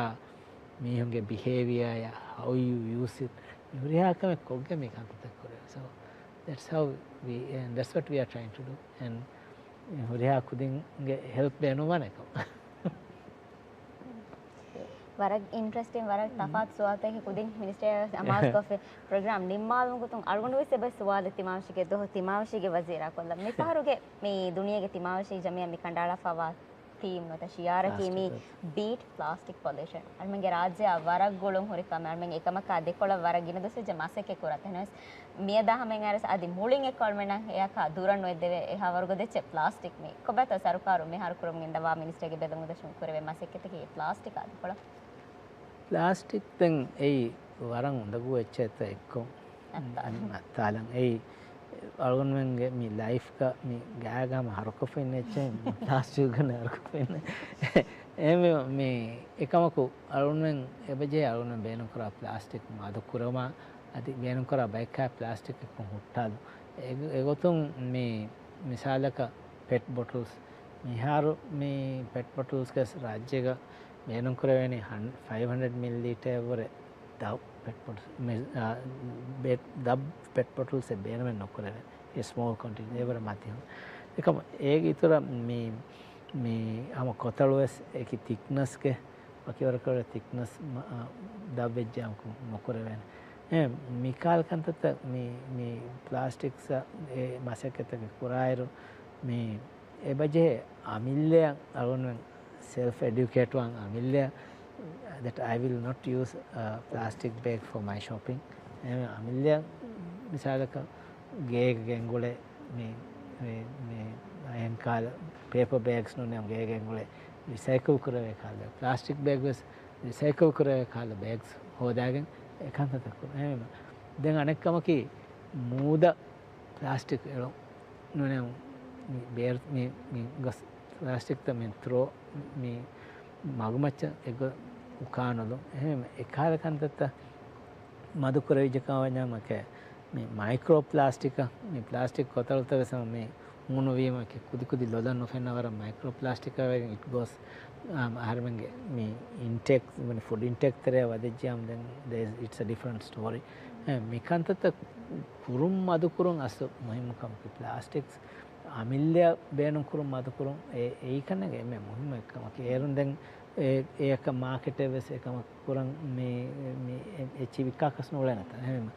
މީހުންގެ ބިހޭވިއާއާ، how you use it. މި ހުރިހާ ކަމެއް ކޮށްގެން މި ކަންތައްތައް ކުރެވޭ. So, that's how we, and that's what we are trying to do. And ހުރިހާ ކުދިންގެ ހެލްޕް ބޭނުންވާނެ ކަމަށް. ވަރަށް އިންޓްރެސްޓިން، ވަރަށް ތަފާތު ސުވާލުތަކެއް ކުދިން މިނިސްޓަރ އަމާޒުކޮށްފި ޕްރޮގްރާމް ނިންމާލުމުގެ ގޮތުން އަޅުގަނޑު ވެސް އެބަ ސުވާލެއް ތިމާވެށިގެން ދުވަހު ތިމާވެށިގެން ވަޒީރާ ކޮށްލަން. މިފަހަރުގެ މި ދުނިޔޭގެ ތިމާވެށި ޖަމިއްޔާ މި ކަނޑައަޅާފައިވާ ތީމް ނުވަތަ ޝިއާރަކީ މި ޕްލާސްޓިކް. ބީޓް ޕްލާސްޓިކް ޕޮލިއުޝަން. އަޅުމެންގެ ރާއްޖެއަށް ވަރަށް ގުޅުން ހުރި ކަމެއް. އަޅުމެން އެކަމަކާ ދެކޮޅަށް ވަރަށް ގިނަ ދުވަސްވެއްޖެ މަސައްކަތް ކުރަތަ. އެހެނަސް މިއަދާ ހަމައިން އައިސް އަދި މުޅިން އެކަމަކު އަޅުމެންނަށް އެއަކާ ދުރަށް ނުވެދެވޭ އެހާ ވަރުގަ ދެއްޗެއް ޕްލާސްޓިކް މި. ކޮބާތޯ ސަރުކާރު މިހާރު ކުރަމުން ގެންދަވާ މިނިސްޓަރގެ ބެލުމުގަ ޝުން ކުރެވޭ މަސައްކަތަކީ ޕްލާސްޓިކާ ދެކޮޅަށް؟ ޕްލާސްޓިކް ދެން އެއީ ވަރަށް އުނދަގޫ އެއްޗެއްތަ އެއްކޮށް ނައްތާލަން. ނައްތާލަން. އެއީ އަޅުގަނޑުމެންގެ މި ލައިފްގަ މި ގާގަ ހަމަ ހަރުކޮށްފަ އިންނަ އެއްޗެއް ޕްލާސްޓިކް ގަނެ ހަރުކޮށްފަ އިންނަ. އެހެންވީމަ މި އެކަމަކު އަޅުގަނޑުމެން އެބަޖެހޭ އަޅުގަނޑުމެން ބޭނުންކުރާ ޕްލާސްޓިކް މަދު ކުރުމާ އަދި ބޭނުންކުރާ ބައެއްކާ ޕްލާސްޓިކް އެއްކޮށް ހުއްޓާލުން. އެ-، އެގޮތުން މި މިސާލަކަށް ޕެޓް ބޮޓުލްސް. މިހާރު މި ޕެޓް ބޮޓުލްސްގެ ރާއްޖޭގަ ބޭނުންކުރެވޭނީ ހަން-، ފައިވް ހަންޑްރެޑް މިލްލީޓަރެއްވުރެ ދަށް ޕެޓް ބޮޓުލްސް، މި-، އާ، ބެ-، ދަށް ޕެޓް ބޮޓުލްސް އެއް ބޭނުމެއް ނުކުރެވޭ. އެ ސްމޯލް ކޮންޓެނަރ އެއްވުރެ މަތި ހުން. އެކަމަ އޭގެ އިތުރަށް މި، މި ހަމަ ކޮތަޅުވެސް އެކި ތިކްނަސްގެ ވަކިވަރަކަށް ތިކްނަސް މަ-، އާ، ދަށްވެއްޖެއަމަކު ނުކުރެވޭނެ. އެ މިކަހަލަ ކަންތައްތައް މި، މި ޕްލާސްޓިކްސް އެ މަސައްކަތްތަކެއް ކުރާއިރު މި އެބަޖެހޭ އަމިއްލައަށް އަޅުގަނޑުމެން ސެލްފް އެޑިއުކޭޓްވާން އަމިއްލައަށް that I will not use a plastic bag for my shopping. އެ އަމިއްލައަށް މިސާލަކަށް ގޭގަ ގެންގުޅޭ މި، މި، މި އެހެން ކަހަލަ ޕޭޕަ ބޭގްސް ނޫނީ ގޭގަ ގެންގުޅޭ ރިސައިކަލް ކުރެވޭ ކަހަލަ ޕްލާސްޓިކް ބޭގް ވެސް ރިސައިކަލް ކުރެވޭ ކަހަލަ ބޭގްސް ހޯދާގެން އެ ކަންތައްތައް ކުރުން. އެހެންވީމަ ދެން އަނެއް ކަމަކީ މޫދަށް ޕްލާސްޓިކް އެޅުން. ނޫނީ މި ބޭރު-، މި، މި ގޮސް ޕްލާސްޓިކްތައް މި ތްރޯ މި މަގުމައްޗަށް އެގޮތް އުކާނުލުން. އެހެންވީމަ އެކަހަލަ ކަންތައްތައް މަދު ކުރެވިއްޖެ ކަމަށް ވަންޏާ މަކެ މި މައިކްރޯ ޕްލާސްޓިކަށް، މި ޕްލާސްޓިކް ކޮތަޅުތައް ވެސް ހަމަ މި ހޫނުވީމަ ކުދި ކުދި ލޮލަށް ނުފެންނަ ވަރަށް މައިކްރޯ ޕްލާސްޓިކަށް ވެގެން އިޓް ގޯސް، އަހަރެމެންގެ މި އިންޓޭކް، މި ފުޑް އިންޓޭކް ތެރެއަށް ވަދެއްޖިއްޔާމު ދެން it's a different story. އެ، މި ކަންތައްތައް ކުރުން މަދުކުރުން އަސްލު މުހިއްމު ކަމަކީ ޕްލާސްޓިކްސް އަމިއްލައަށް ބޭނުންކުރުން މަދުކުރުން އެ-، އެއީ ކަންނޭނގެ އެންމެ މުހިއްމު އެއްކަމަކީ. އޭރުން ދެން އެ-، އެއަކަށް މާކެޓެއް ވެސް އެކަމަކު ކުރަން މި، މި އެ-، އެއްޗިހި ވިއްކާކަށް ނޫޅޭނެތަ. އެހެންވީމަ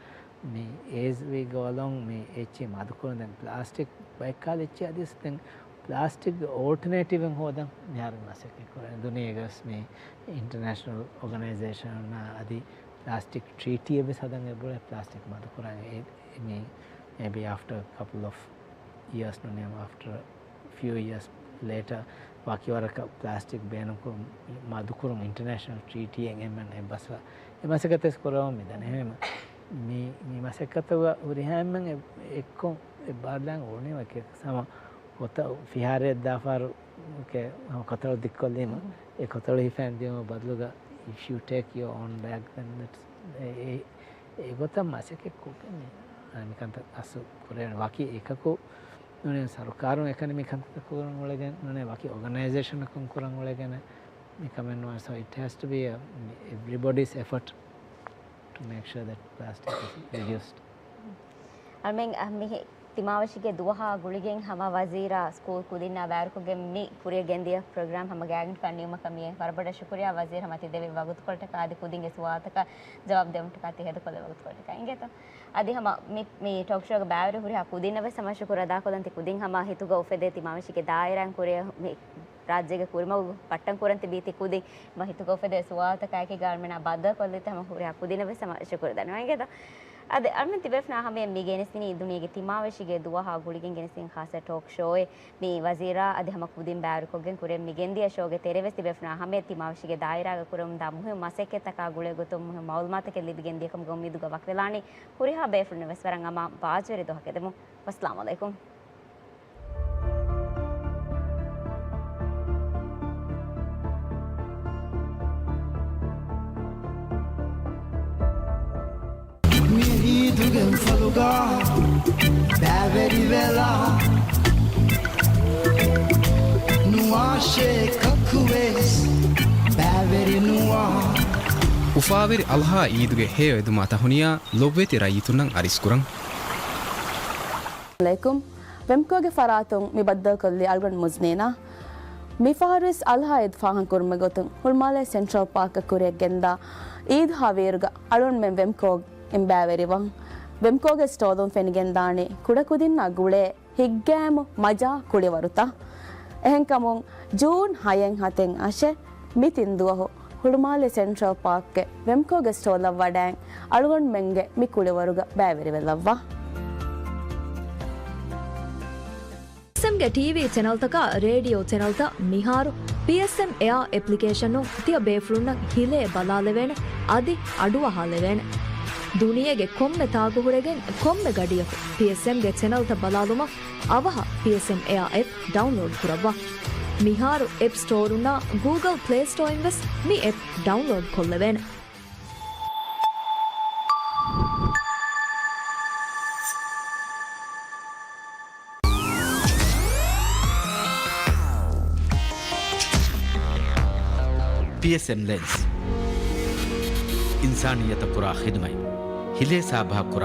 މި އޭޒް ވީ ގޯ އަލޯން މި އެއްޗިހި މަދުކުރުން ދެން ޕްލާސްޓިކް ބައެއްކާލަ އެއްޗިހި އަދިވެސް ދެން ޕްލާސްޓިކްގެ އޯލްޓަނޭޓިވެއް ހޯދަން މިހާރު މަސައްކަތް ކުރަން. ދުނިޔޭގަވެސް މި އިންޓަރނޭޝަނަލް އޯގަނައިޒޭޝަން އަދި ޕްލާސްޓިކް ޓްރީޓީއެއް ވެސް ހަދަން އެބައުޅޭ ޕްލާސްޓިކް މަދުކުރަން. އެ-، މި މޭބީ އާފްޓަ ކަޕަލް އޮފް އިޔާސް ނޫނީ އާފްޓަ ފިއު އިޔާސް ލޭޓަ ވަކިވަރަކަށް ޕްލާސްޓިކް ބޭނުންކުރުން މަދުކުރުން އިންޓަރނޭޝަނަލް ޓްރީޓީއެއް އެންމެން އެއްބަސްވާ އެ މަސައްކަތެއް ވެސް ކުރަމުން މިދަނީ. އެހެންވީމަ މި، މި މަސައްކަތުގަ ހުރިހާ އެންމެން އެ-، އެއްކޮށް އެއްބާރުލާން އުޅުނީމަ އެކަސް ހަމަ ކޮތަ-، ފިހާރައެއް ދާފާރު ކެ-، ހަމަ ކޮތަޅު ދިއްކޮށްލީމަ އެ ކޮތަޅު ހިފައިން ދިޔުމަށް ބަދަލުގަ if you take your own bag then that's އެ-، އެ-، އެގޮތަށް މަސައްކަތް ކޮށްގެން މި ކަންތައް އަސްލު ކުރެވޭނެ. ވަކި އެކަކު ނޫނީ ސަރުކާރުން އެކަނި މި ކަންތައް ކުރަން އުޅެގެން ނޫނީ ވަކި އޯގަނައިޒޭޝަނަކުން ކުރަން އުޅެގެން މި ކަމެއް ނޫން. So it has to be a everybody's effort to make sure that plastic is reduced. އަޅުމެން މި ތިމާވެށިގެ ދުވަހާ ގުޅިގެން ހަމަ ވަޒީރާ ސްކޫލް ކުދިންނާ ބައިވެރިކޮށްގެން މި ކުރިއަށް ގެންދިޔަ ޕްރޮގްރާމް ހަމަ ގާތްގަނޑަކަށް ނިމުމަކަށް މި ވަރަށް ބޮޑަށް ޝުކުރިއްޔާ ވަޒީރު ހަމަ ތި ދެއްވި ވަގުތުކޮޅަކަށް އަދި ކުދިންގެ ސުވާލުތަކަށް ޖަވާބު ދެއްވުމަށްޓަކާ ތި ހެދުކޮށްލި ވަގުތުކޮޅަކަށް އިނގޭތޯ. އަދި ހަމަ މި، މި ޓޯކް ޝޯގަ ބައިވެރި ހުރިހާ ކުދިންނަށް ވެސް ހަމަ ޝުކުރު އަދާކޮށްލަން. ތި ކުދިން ހަމަ ހިތުގަ އުފެދޭ ތިމާވެށިގެ ދާއިރާއިން ކުރިއަށް މި ރާއްޖޭގެ ކުރިމަގު ޕައްޓަން ކުރަން ތިބީ ތި ކުދިން ހަމަ ހިތުގަ އުފެދޭ ސުވާލުތަކާއެކީގަ އަޅުމެންނާ ބައްދަލުކޮށްލީތަ ހަމަ ހުރިހާ ކުދިންނަށް ވެސް ހަމަ ޝުކުރު ދަންނަވަން އިނގޭތޯ. އަދި އަޅުމެން ތިބޭފުޅުންނާ ހަމަޔަށް މި ގެނެސްދިނީ ދުނިޔޭގެ ތިމާވެށިގެ ދުވަހާ ގުޅިގެން ގެނެސްދިން ޚާއްސަ ޓޯކް ޝޯއެއް. މި ވަޒީރާ އަދި ހަމަ ކުދިން ބައިވެރިކޮށްގެން ކުރިއަށް މި ގެންދިޔަ ޝޯގެ ތެރޭ ވެސް ތިބޭފުޅުންނާ ހަމަޔަށް ތިމާވެށިގެ ދާއިރާގަ ކުރަމުންދާ މުހިންމު މަސައްކަތްތަކާ ގުޅޭ ގޮތުން މުހިންމު މައުލޫމާތުތަކެއް ލިބިގެން ދިޔަކަމުގެ އުއްމީދުގަ ވަކިވެލާނީ. ހުރިހާ ބޭފުޅުންނަށް ވެސް ވަރަށް އަމާން ބާއްޖަވެރި ދުވަހަކަށް އެދެމުން. ވައްސަލާމް އަލައިކުމް. މި އީދުގެ އުފަލުގަ ބައިވެރިވެލާ، ނުވާށޭ ކަކުވެސް ބައިވެރި ނުވާ. އުފާވެރި އަޟްޙާ އީދުގެ ހެޔޮ އެދުމާ ތަހުނިޔާ ލޮބުވެތި ރައްޔިތުންނަށް އަރިސްކުރަން. އަލައިކުމް. ވެމްކޯގެ ފަރާތުން މި ބައްދަލުކޮށްލީ އަޅުގަނޑު މުޒްނީނާ. މިފަހަރުވެސް އަޟްޙާ އީދު ފާހަގަކުރުމުގެ ގޮތުން ހުޅުމާލޭ ސެންޓްރަލް ޕާކަށް ކުރިއަށް ގެންދާ އީދު ހާވީރުގަ އަޅުގަނޑުމެން ވެމްކޯގެން ބައިވެރިވަން. ވެމްކޯގެ ސްޓޯލުން ފެނިގެންދާނީ ކުޑަކުދިންނާ ގުޅޭ ހިތްގައިމު މަޖާ ކުޅިވަރުތައް. އެހެންކަމުން ޖޫން ހައެއް ހަތެއް އަށެއް މި ތިން ދުވަހު ހުޅުމާލެ ސެންޓްރަލް ޕާކްގެ ވެމްކޯގެ ސްޓޯލަށް ވަޑައިން އަޅުގަނޑުމެންގެ މި ކުޅިވަރުގަ ބައިވެރިވެލައްވާ. ޕީއެސްއެމްގެ ޓީވީ ޗެނަލްތަކާ ރޭޑިއޯ ޗެނަލްތައް މިހާރު ޕީއެސްއެމް އެއާ އެޕްލިކޭޝަނުން ތިޔަ ބޭފުޅުންނަށް ހިލޭ ބަލާލެވޭނެ، އަދި އަޑުއަހާލެވޭނެ. ދުނިޔޭގެ ކޮންމެ ތާކު ހުރެގެން ކޮންމެ ގަޑިއަކު ޕީއެސްއެމްގެ ޗެނަލްތައް ބަލާލުމަށް އަވަހަށް ޕީއެސްއެމް އެއާ އެޕް ޑައުންލޯޑް ކުރައްވާ. މިހާރު އެޕް ސްޓޯރުންނާ ގޫގަލް ޕްލޭ ސްޓޯއިން ވެސް މި އެޕް ޑައުންލޯޑް ކޮށްލެވޭނެ. ޕީއެސްއެމް ލެންސް. އިންސާނިއްޔަތަށް ކުރާ ޚިދުމަތް. ހިލޭ ސާބަހަށް ކުރާ